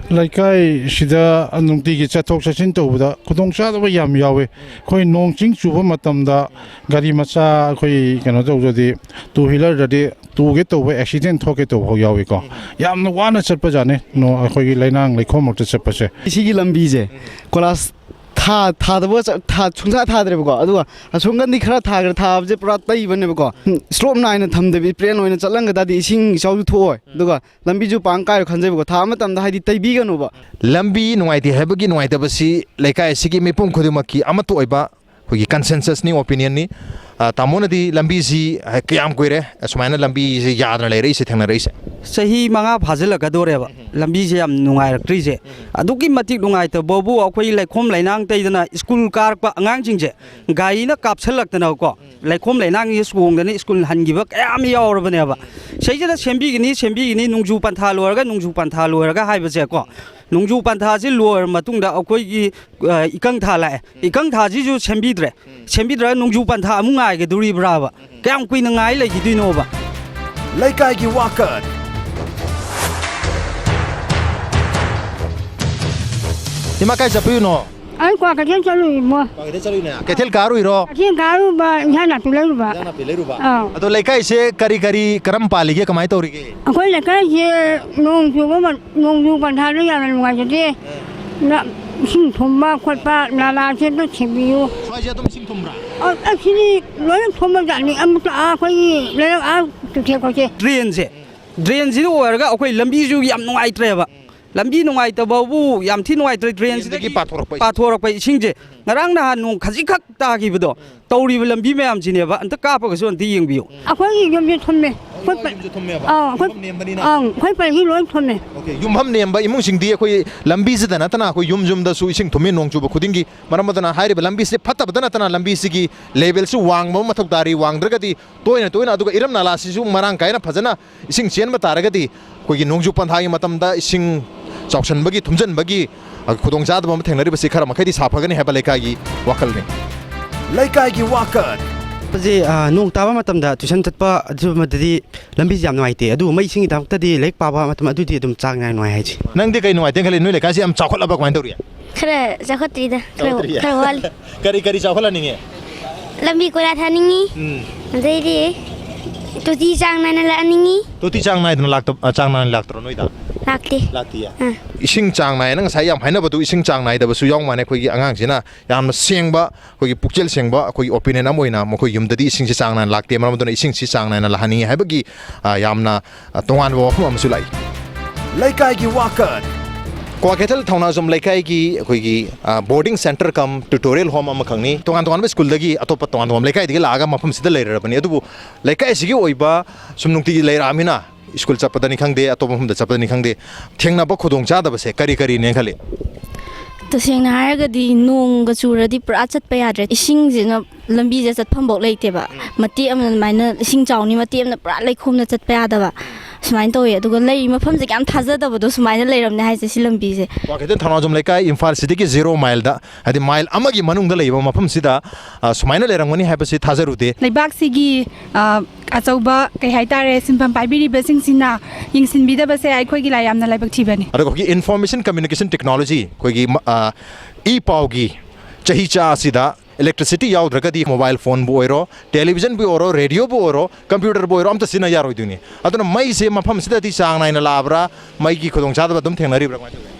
ꯂꯩꯀꯥꯏꯁꯤꯗ ꯅꯨꯡꯇꯤꯒꯤ ꯆꯠꯊꯣꯛ ꯆꯠꯁꯤꯟ ꯇꯧꯕꯗ ꯈꯨꯗꯣꯡꯆꯥꯗꯕ ꯌꯥꯝ ꯌꯥꯎꯋꯦ꯫ ꯑꯩꯈꯣꯏ ꯅꯣꯡ ꯆꯤꯡ ꯆꯨꯕ ꯃꯇꯝꯗ ꯒꯥꯔꯤ ꯃꯆꯥ, ꯑꯩꯈꯣꯏ ꯀꯩꯅꯣ ꯇꯧꯗ꯭ꯔꯗꯤ, ꯇꯨ ꯋꯤꯂꯔꯗꯗꯤ ꯇꯨꯒꯦ ꯇꯧꯕ, ꯑꯦꯛꯁꯤꯗꯦꯟ ꯊꯣꯛꯀꯦ ꯇꯧꯕ ꯐꯥꯎ ꯌꯥꯎꯏꯀꯣ꯫ ꯌꯥꯝꯅ ꯋꯥꯅ ꯆꯠꯄꯖꯥꯠꯅꯤ, ꯅꯣ-, ꯑꯩꯈꯣꯏꯒꯤ ꯂꯩꯅꯥꯡ ꯂꯩꯈꯣꯝ ꯃꯔꯛꯇ ꯆꯠꯄꯁꯦ꯫ ꯁꯤꯒꯤ ꯂꯝꯕꯤꯁꯦ ꯀꯣꯏꯂꯥꯁ ꯊꯥ-, ꯊꯥꯗꯕ ꯆ-, ꯊꯥ-, ꯁꯨꯡꯊꯥ ꯊꯥꯗ꯭ꯔꯦꯕꯀꯣ꯫ ꯑꯗꯨꯒ ꯑꯁꯣꯝꯀꯟꯗꯤ ꯈꯔ ꯊꯥꯈ꯭ꯔꯦ, ꯊꯥꯕꯁꯦ ꯄꯨꯔꯥ ꯇꯩꯕꯅꯦꯕꯀꯣ꯫ ꯁ꯭ꯂꯣꯞ ꯅꯥꯏꯅ ꯊꯝꯗꯕꯤ, ꯄ꯭ꯂꯦꯟ ꯑꯣꯏꯅ ꯆꯠꯂꯝꯒ ꯇꯥꯔꯗꯤ ꯏꯁꯤꯡ ꯏꯆꯥꯎꯁꯨ ꯊꯣꯛꯑꯣꯏ꯫ ꯑꯗꯨꯒ ꯂꯝꯕꯤꯁꯨ ꯄꯥꯡ ꯀꯥꯏꯔꯣ ꯈꯟꯖꯩꯕꯀꯣ꯫ ꯊꯥ ꯃꯇꯝꯗ ꯍꯥꯏꯗꯤ ꯇꯩꯕꯤꯒꯅꯨꯕ꯫ ꯂꯝꯕꯤ ꯅꯨꯡꯉꯥꯏꯇꯦ ꯍꯥꯏꯕꯒꯤ ꯅꯨꯡꯉꯥꯏꯇꯕꯁꯤ ꯂꯩꯀꯥꯏ ꯑꯁꯤꯒꯤ ꯃꯤꯄꯨꯝ ꯈꯨꯗꯤꯡꯃꯛꯀꯤ ꯑꯃꯠꯇ ꯑꯣꯏꯕ ꯑꯩꯈꯣꯏꯒꯤ ꯀꯟꯁꯦꯟꯁꯁꯅꯤ, ꯑꯣꯄꯤꯅꯤꯌꯟꯅꯤ꯫ ꯑ, ꯇꯥꯃꯣꯅꯗꯤ ꯂꯝꯕꯤꯁꯤ, ꯑ, ꯀꯌꯥꯝ ꯀꯨꯏꯔꯦ ꯑꯁꯨꯃꯥꯏꯅ ꯂꯝꯕꯤꯁꯤ ꯌꯥꯗꯅ ꯂꯩꯔꯛꯏꯁꯦ, ꯊꯦꯡꯅꯔꯛꯏꯁꯦ? ꯆꯍꯤ ꯃꯉꯥ ꯐꯥꯖꯤꯜꯂꯛꯀꯗꯣꯔꯦꯕ꯫ ꯎꯝ꯫ ꯂꯝꯕꯤꯁꯦ ꯌꯥꯝ ꯅꯨꯡꯉꯥꯏꯔꯛꯇ꯭ꯔꯤꯁꯦ꯫ ꯎꯝ꯫ ꯑꯗꯨꯛꯀꯤ ꯃꯇꯤꯛ ꯅꯨꯡꯉꯥꯏꯇꯕꯕꯨ, ꯑꯩꯈꯣꯏ ꯂꯩꯈꯣꯝ ꯂꯩꯅꯥꯡ ꯇꯩꯗꯅ ꯁ꯭ꯀꯨꯜ ꯀꯥꯔꯛꯄ ꯑꯉꯥꯡꯁꯤꯡꯁꯦ ꯎꯝ꯫ ꯒꯥꯔꯤꯅ ꯀꯥꯞꯁꯤꯜꯂꯛꯇꯅꯀꯣ, ꯎꯝ꯫ ꯂꯩꯈꯣꯝ ꯂꯩꯅꯥꯡꯁꯦ ꯆꯣꯡꯗꯅ ꯁ꯭ꯀꯨꯜ ꯍꯟꯈꯤꯕ ꯀꯌꯥ ꯑꯃ ꯌꯥꯎꯔꯕꯅꯦꯕ꯫ ꯎꯝ꯫ ꯁꯤꯁꯤꯗ ꯁꯦꯝꯕꯤꯒꯅꯤ, ꯁꯦꯝꯕꯤꯒꯅꯤ, ꯅꯣꯡꯖꯨ ꯄꯟꯊꯥ ꯂꯣꯏꯔꯒ, ꯅꯣꯡꯖꯨ ꯄꯟꯊꯥ ꯂꯣꯏꯔꯒ ꯍꯥꯏꯕꯁꯦꯀꯣ, ꯎꯝ꯫ ꯅꯣꯡꯖꯨ ꯄꯟꯊꯥꯁꯤ ꯂꯣꯏꯔ ꯃꯇꯨꯡꯗ ꯑꯩꯈꯣꯏꯒꯤ, ꯑ, ꯏꯀꯪ ꯊꯥ ꯂꯥꯛꯑꯦ꯫ ꯎꯝ꯫ ꯏꯀꯪ ꯊꯥꯁꯤꯁꯨ ꯁꯦꯝꯕꯤꯗ꯭ꯔꯦ꯫ ꯎꯝ꯫ ꯁꯦꯝꯕꯤꯗ꯭ꯔꯒ ꯅꯣꯡꯖꯨ ꯄꯟꯊꯥ ꯑꯃꯨꯛ ꯉꯥꯏꯒꯗꯧꯔꯤꯕ꯭ꯔꯥꯕ? ꯎꯝ꯫ ꯀꯌꯥꯝ ꯀꯨꯏꯅ ꯉꯥꯏ ꯂꯩꯈꯤꯗꯣꯏꯅꯣꯕ? ꯂꯩꯀꯥꯏꯒꯤ ꯋꯥꯀꯠ꯫ ꯏꯃꯥ, ꯀꯥꯏ ꯆꯠꯄꯤꯔꯤꯅꯣ? ꯑꯩ ꯀ꯭ꯋꯥ ꯀꯩꯊꯦꯜ ꯆꯠꯂꯨꯏ, ꯏꯕꯨꯡꯉꯣ꯫ ꯀ꯭ꯋꯥ ꯀꯩꯊꯦꯜ ꯆꯠꯂꯨꯏꯅꯦ? ꯀꯩꯊꯦꯜ ꯀꯥꯔꯨꯏꯔꯣ? ꯀꯩꯊꯦꯜ ꯀꯥꯔꯨꯕ, ꯏꯟꯁꯥꯡ ꯅꯥꯄꯤ ꯂꯩꯔꯨꯕ꯫ ꯏꯟꯁꯥꯡ ꯅꯥꯄꯤ ꯂꯩꯔꯨꯕ? ꯑꯥꯎ꯫ ꯑꯗꯣ ꯂꯩꯀꯥꯏꯁꯦ ꯀꯔꯤ ꯀꯔꯤ, ꯀꯔꯝ ꯄꯥꯜꯂꯤꯒꯦ, ꯀꯃꯥꯏꯅ ꯇꯧꯔꯤꯒꯦ? ꯑꯩꯈꯣꯏ ꯂꯩꯀꯥꯏꯁꯦ ꯅꯣꯡ ꯆꯨꯕ ꯃ-, ꯅꯣꯡꯖꯨ ꯄꯟꯊꯥꯗ ꯌꯥꯝꯅ ꯅꯨꯡꯉꯥꯏꯖꯗꯦ꯫ ꯑꯥ꯫ ꯅ-, ꯏꯁꯤꯡ ꯊꯨꯝꯕ ꯈꯣꯠꯄ, ꯅꯥꯂꯥꯁꯦ ꯑꯝꯇ ꯁꯦꯡꯕꯤꯌꯨ꯫ ꯁ꯭ꯋꯥꯏꯁꯦ ꯑꯗꯨꯝ ꯏꯁꯤꯡ ꯊꯨꯝꯕ꯭ꯔꯥ? ꯑ-, ꯑꯁꯤꯗꯤ ꯂꯣꯏꯅ ꯊꯨꯝꯕꯖꯥꯠꯅꯤ꯫ ꯑꯃꯠꯇ ꯑꯥ ꯑꯩꯈꯣꯏꯒꯤ ꯂꯩꯔꯛ ꯑꯥ ꯇꯨꯊꯦꯛꯄꯁꯦ꯫ ꯗ꯭ꯔꯦꯟꯁꯦ, ꯗ꯭ꯔꯦꯟꯁꯤꯗ ꯑꯣꯏꯔꯒ ꯑꯩꯈꯣꯏ ꯂꯝꯕꯤꯁꯨ ꯌꯥꯝ ꯅꯨꯡꯉꯥꯏꯇ꯭ꯔꯦꯕ꯫ ꯂꯝꯕꯤ ꯅꯨꯡꯉꯥꯏꯇꯕꯕꯨ ꯌꯥꯝ ꯊꯤ ꯅꯨꯡꯉꯥꯏꯇ꯭ꯔꯦ꯫ ꯗ꯭ꯔꯦꯟꯁꯤꯗꯒꯤ ꯗ꯭ꯔꯦꯟꯁꯤꯗꯒꯤ ꯄꯥꯊꯣꯔꯛꯄ ꯏꯁꯤꯡ꯫ ꯄꯥꯊꯣꯔꯛꯄ ꯏꯁꯤꯡꯁꯦ ꯉꯔꯥꯡ ꯅꯍꯥꯟ ꯅꯣꯡ ꯈꯖꯤꯛꯈꯛ ꯇꯥꯈꯤꯕꯗꯣ, ꯎꯝ꯫ ꯇꯧꯔꯤꯕ ꯂꯝꯕꯤ ꯃꯌꯥꯝꯁꯤꯅꯦꯕ, ꯑꯝꯇ ꯀꯥꯞꯄꯒꯁꯨ ꯑꯝꯇ ꯌꯦꯡꯕꯤꯌꯨ꯫ ꯑꯩꯈꯣꯏꯒꯤ ꯌꯨꯝꯁꯦ ꯊꯨꯝꯃꯦ꯫ ꯑꯩꯈꯣꯏ ꯄ-, ꯌꯨꯝꯁꯨ ꯊꯨꯝꯃꯦꯕ? ꯑꯥ, ꯑꯩꯈꯣꯏ, ꯌꯨꯝꯐꯝ ꯅꯦꯝꯕꯅꯤꯅ? ꯑꯥ, ꯑꯩꯈꯣꯏ ꯄꯔꯦꯡꯁꯤ ꯂꯣꯏ ꯊꯨꯝꯃꯦ꯫ ꯑꯣꯀꯦ, ꯌꯨꯝꯐꯝ ꯅꯦꯝꯕ ꯏꯃꯨꯡꯁꯤꯡꯗꯤ ꯑꯩꯈꯣꯏ ꯂꯝꯕꯤꯁꯤꯗ ꯅꯠꯇꯅ ꯑꯩꯈꯣꯏ ꯌꯨꯝ ꯌꯨꯝꯗꯁꯨ ꯏꯁꯤꯡ ꯊꯨꯝꯃꯤ ꯅꯣꯡ ꯆꯨꯕ ꯈꯨꯗꯤꯡꯒꯤ꯫ ꯃꯔꯝ ꯑꯗꯨꯅ ꯍꯥꯏꯔꯤꯕ ꯂꯝꯕꯤꯁꯤ ꯐꯠꯇꯕꯗ ꯅꯠꯇꯅ ꯂꯝꯕꯤꯁꯤꯒꯤ ꯂꯦꯚꯦꯜꯁꯨ ꯋꯥꯡꯕ ꯑꯃ ꯃꯊꯧ ꯇꯥꯔꯤ꯫ ꯋꯥꯡꯗ꯭ꯔꯒꯗꯤ ꯇꯣꯏꯅ ꯇꯣꯏꯅ, ꯑꯗꯨꯒ ꯏꯔꯝ ꯅꯥꯂꯥꯁꯤꯁꯨ ꯃꯔꯥꯡ ꯀꯥꯏꯅ ꯐꯖꯅ ꯏꯁꯤꯡ ꯆꯦꯟꯕ ꯇꯥꯔꯒꯗꯤ ꯑꯩꯈꯣꯏꯒꯤ ꯅꯣꯡꯖꯨ ꯄꯟꯊꯥꯒꯤ ꯃꯇꯝꯗ ꯏꯁꯤꯡ ꯆꯥꯎꯁꯤꯟꯕꯒꯤ, ꯊꯨꯝꯖꯤꯟꯕꯒꯤ, ꯑ, ꯈꯨꯗꯣꯡꯆꯥꯗꯕ ꯑꯃ ꯊꯦꯡꯅꯔꯤꯕꯁꯤ ꯈꯔ ꯃꯈꯩꯗꯤ ꯁꯥꯐꯒꯅꯤ ꯍꯥꯏꯕ ꯂꯩꯀꯥꯏꯒꯤ ꯋꯥꯈꯜꯅꯤ꯫ ꯂꯩꯀꯥꯏꯒꯤ ꯋꯥꯀꯠ꯫ ꯍꯧꯖꯤꯛ, ꯑ, ꯅꯣꯡ ꯇꯥꯕ ꯃꯇꯝꯗ ꯇ꯭ꯌꯨꯁꯟ ꯆꯠꯄ ꯑꯗꯨꯃꯗꯗꯤ ꯂꯝꯕꯤꯁꯤ ꯌꯥꯝ ꯅꯨꯡꯉꯥꯏꯇꯦ꯫ ꯑꯗꯨꯕꯨ ꯃꯩ ꯏꯁꯤꯡꯒꯤꯗꯃꯛꯇꯗꯤ ꯂꯥꯏꯔꯤꯛ ꯄꯥꯕ ꯃꯇꯝ ꯑꯗꯨꯗꯤ ꯑꯗꯨꯝ ꯆꯥꯡ ꯅꯥꯏꯅ ꯅꯨꯡꯉꯥꯏ ꯍꯥꯏꯁꯦ꯫ ꯅꯪꯗꯤ ꯀꯩ ꯅꯨꯡꯉꯥꯏꯇꯦꯅ ꯈꯜꯂꯤ? ꯅꯣꯏ ꯂꯩꯀꯥꯏꯁꯤ ꯌꯥꯝ ꯆꯥꯎꯈꯠꯂꯕ ꯀꯃꯥꯏꯅ ꯇꯧꯔꯤ? ꯈꯔ ꯆꯥꯎꯈꯠꯇ꯭ꯔꯤꯗ, ꯈꯔ, ꯆꯥꯎꯈꯠꯇ꯭ꯔꯤꯌꯦ? ꯈꯔ ꯋꯥꯠꯂꯤ꯫ ꯀꯔꯤ ꯀꯔꯤ ꯆꯥꯎꯈꯠꯍꯟꯅꯤꯡꯉꯤ? ꯂꯝꯕꯤ ꯀꯣꯏꯂꯥ ꯊꯥꯅꯤꯡꯉꯤ꯫ ꯎꯝ꯫ ꯑꯗꯩꯗꯤ ꯇꯣꯇꯤ ꯆꯥꯡ ꯅꯥꯏꯅ ꯂꯥꯛꯍꯟꯅꯤꯡꯉꯤ꯫ ꯇꯣꯇꯤ ꯆꯥꯡ ꯅꯥꯏꯗꯅ ꯂꯥꯛꯇ-, ꯑ, ꯆꯥꯡ ꯅꯥꯏꯅ ꯂꯥꯛꯇ꯭ꯔꯣ ꯅꯣꯏꯗ? ꯂꯥꯛꯇꯦ꯫ ꯂꯥꯛꯇꯤꯌꯦ? ꯑꯥ꯫ ꯏꯁꯤꯡ ꯆꯥꯡ ꯅꯥꯏꯅ, ꯉꯁꯥꯏ ꯌꯥꯝ ꯍꯥꯏꯅꯕꯗꯨ, ꯏꯁꯤꯡ ꯆꯥꯡ ꯅꯥꯏꯗꯕꯁꯨ ꯌꯥꯎ ꯃꯥꯟꯅꯦ꯫ ꯑꯩꯈꯣꯏꯒꯤ ꯑꯉꯥꯡꯁꯤꯅ ꯌꯥꯝꯅ ꯁꯦꯡꯕ, ꯑꯩꯈꯣꯏꯒꯤ ꯄꯨꯛꯆꯦꯜ ꯁꯦꯡꯕ, ꯑꯩꯈꯣꯏꯒꯤ opinion ꯑꯃ ꯑꯣꯏꯅ ꯃꯈꯣꯏ ꯌꯨꯝꯗꯗꯤ ꯏꯁꯤꯡꯁꯤ ꯆꯥꯡ ꯅꯥꯏꯅ ꯂꯥꯛꯇꯦ꯫ ꯃꯔꯝ ꯑꯗꯨꯅ ꯏꯁꯤꯡꯁꯤ ꯆꯥꯡ ꯅꯥꯏꯅ ꯂꯥꯛꯍꯟꯅꯤꯡꯉꯤ ꯍꯥꯏꯕꯒꯤ, ꯑ, ꯌꯥꯝꯅ, ꯑ, ꯇꯣꯉꯥꯟꯕ ꯋꯥꯐꯝ ꯑꯃꯁꯨ ꯂꯥꯛꯏ꯫ ꯂꯩꯀꯥꯏꯒꯤ ꯋꯥꯀꯠ꯫ ꯀ꯭ꯋꯥꯀꯩꯊꯦꯜ ꯊꯧꯅꯥꯖꯝ ꯂꯩꯀꯥꯏꯒꯤ ꯑꯩꯈꯣꯏꯒꯤ, ꯑ, boarding centre cum tutorial home ꯑꯃꯈꯛꯅꯤ꯫ ꯇꯣꯉꯥꯟ ꯇꯣꯉꯥꯟꯕ ꯁ꯭ꯀꯨꯜꯗꯒꯤ, ꯑꯇꯣꯞꯄ ꯇꯣꯉꯥꯟ ꯇꯣꯉꯥꯟꯕ ꯂꯩꯀꯥꯏꯗꯒꯤ ꯂꯥꯛꯑꯒ ꯃꯐꯝꯁꯤꯗ ꯂꯩꯔꯔꯕꯅꯤ꯫ ꯑꯗꯨꯕꯨ ꯂꯩꯀꯥꯏ ꯑꯁꯤꯒꯤ ꯑꯣꯏꯕ ꯁꯨꯝ ꯅꯨꯡꯇꯤꯒꯤ ꯂꯩꯔꯛꯑꯃꯤꯅ, ꯁ꯭ꯀꯨꯜ ꯆꯠꯄꯗꯅꯤ ꯈꯪꯗꯦ, ꯑꯇꯣꯞꯄ ꯃꯐꯝꯗ ꯆꯠꯄꯗꯅꯤ ꯈꯪꯗꯦ, ꯊꯦꯡꯅꯕ ꯈꯨꯗꯣꯡꯆꯥꯗꯕꯁꯦ ꯀꯔꯤ ꯀꯔꯤꯅꯦ ꯈꯜꯂꯤ? ꯇꯁꯦꯡꯅ ꯍꯥꯏꯔꯒꯗꯤ ꯅꯣꯡꯒ ꯆꯨꯔꯗꯤ ꯄꯨꯔꯥ ꯆꯠꯄ ꯌꯥꯗ꯭ꯔꯦ꯫ ꯏꯁꯤꯡꯁꯤꯅ ꯂꯝꯕꯤꯁꯦ ꯆꯠꯐꯝꯐꯧ ꯂꯩꯇꯦꯕ꯫ ꯃꯇꯦꯛ ꯑꯃꯅ ꯑꯗꯨꯃꯥꯏꯅ ꯏꯁꯤꯡ ꯆꯥꯎꯅꯤ, ꯃꯇꯦꯛ ꯑꯃꯅ ꯄꯨꯔꯥ ꯂꯩꯈꯣꯝꯅ ꯆꯠꯄ ꯌꯥꯗꯕ꯫ ꯁꯨꯃꯥꯏꯅ ꯇꯧꯋꯦ꯫ ꯑꯗꯨꯒ ꯂꯩꯔꯤ ꯃꯐꯝꯁꯦ ꯀꯌꯥꯝ ꯊꯥꯖꯗꯕꯗꯣ ꯁꯨꯃꯥꯏꯅ ꯂꯩꯔꯝꯅꯦ ꯍꯥꯏꯁꯦ ꯁꯤ ꯂꯝꯕꯤꯁꯦ꯫ ꯀ꯭ꯋꯥꯀꯩꯊꯦꯜ ꯊꯧꯅꯥꯖꯝ ꯂꯩꯀꯥꯏ, ꯏꯝꯐꯥꯜ ꯁꯤꯇꯤꯒꯤ ꯖꯤꯔꯣ ꯃꯥꯏꯜꯗ, ꯍꯥꯏꯗꯤ ꯃꯥꯏꯜ ꯑꯃꯒꯤ ꯃꯅꯨꯡꯗ ꯂꯩꯕ ꯃꯐꯝꯁꯤꯗ, ꯑ, ꯁꯨꯃꯥꯏꯅ ꯂꯩꯔꯝꯒꯅꯤ ꯍꯥꯏꯕꯁꯤ ꯊꯥꯖꯔꯨꯗꯦ꯫ ꯂꯩꯕꯥꯛꯁꯤꯒꯤ, ꯑ, ꯑꯆꯧꯕ, ꯀꯩ ꯍꯥꯏꯇꯥꯔꯦ, ꯁꯤꯟꯐꯝ ꯄꯥꯏꯕꯤꯔꯤꯕꯁꯤꯡꯁꯤꯅ ꯌꯦꯡꯁꯤꯟꯕꯤꯗꯕꯁꯦ ꯑꯩꯈꯣꯏꯒꯤ ꯂꯥꯏ ꯌꯥꯝꯅ ꯂꯥꯏꯕꯛ ꯊꯤꯕꯅꯤ꯫ ꯑꯗꯨꯒ ꯑꯩꯈꯣꯏꯒꯤ information communication technology, ꯑꯩꯈꯣꯏꯒꯤ ꯃ-, ꯑ, ꯏ ꯄꯥꯎꯒꯤ ꯆꯍꯤ ꯆꯥ ꯑꯁꯤꯗ electricity ꯌꯥꯎꯗ꯭ꯔꯒꯗꯤ mobile phoneꯕꯨ ꯑꯣꯏꯔꯣ, televisionꯕꯨ ꯑꯣꯏꯔꯣ, radioꯕꯨ ꯑꯣꯏꯔꯣ, computerꯕꯨ ꯑꯣꯏꯔꯣ, ꯑꯝꯇ ꯁꯤꯖꯤꯟꯅ ꯌꯥꯔꯣꯏꯗꯣꯏꯅꯤ꯫ ꯑꯗꯨꯅ ꯃꯩꯁꯦ ꯃꯐꯝꯁꯤꯗꯗꯤ ꯆꯥꯡ ꯅꯥꯏꯅ ꯂꯥꯛꯑꯕ꯭ꯔꯥ, ꯃꯩꯒꯤ ꯈꯨꯗꯣꯡꯆꯥꯗꯕ ꯑꯗꯨꯝ ꯊꯦꯡꯅꯔꯤꯕ꯭ꯔꯥ, ꯀꯃꯥꯏꯅ ꯇꯧꯒꯦ?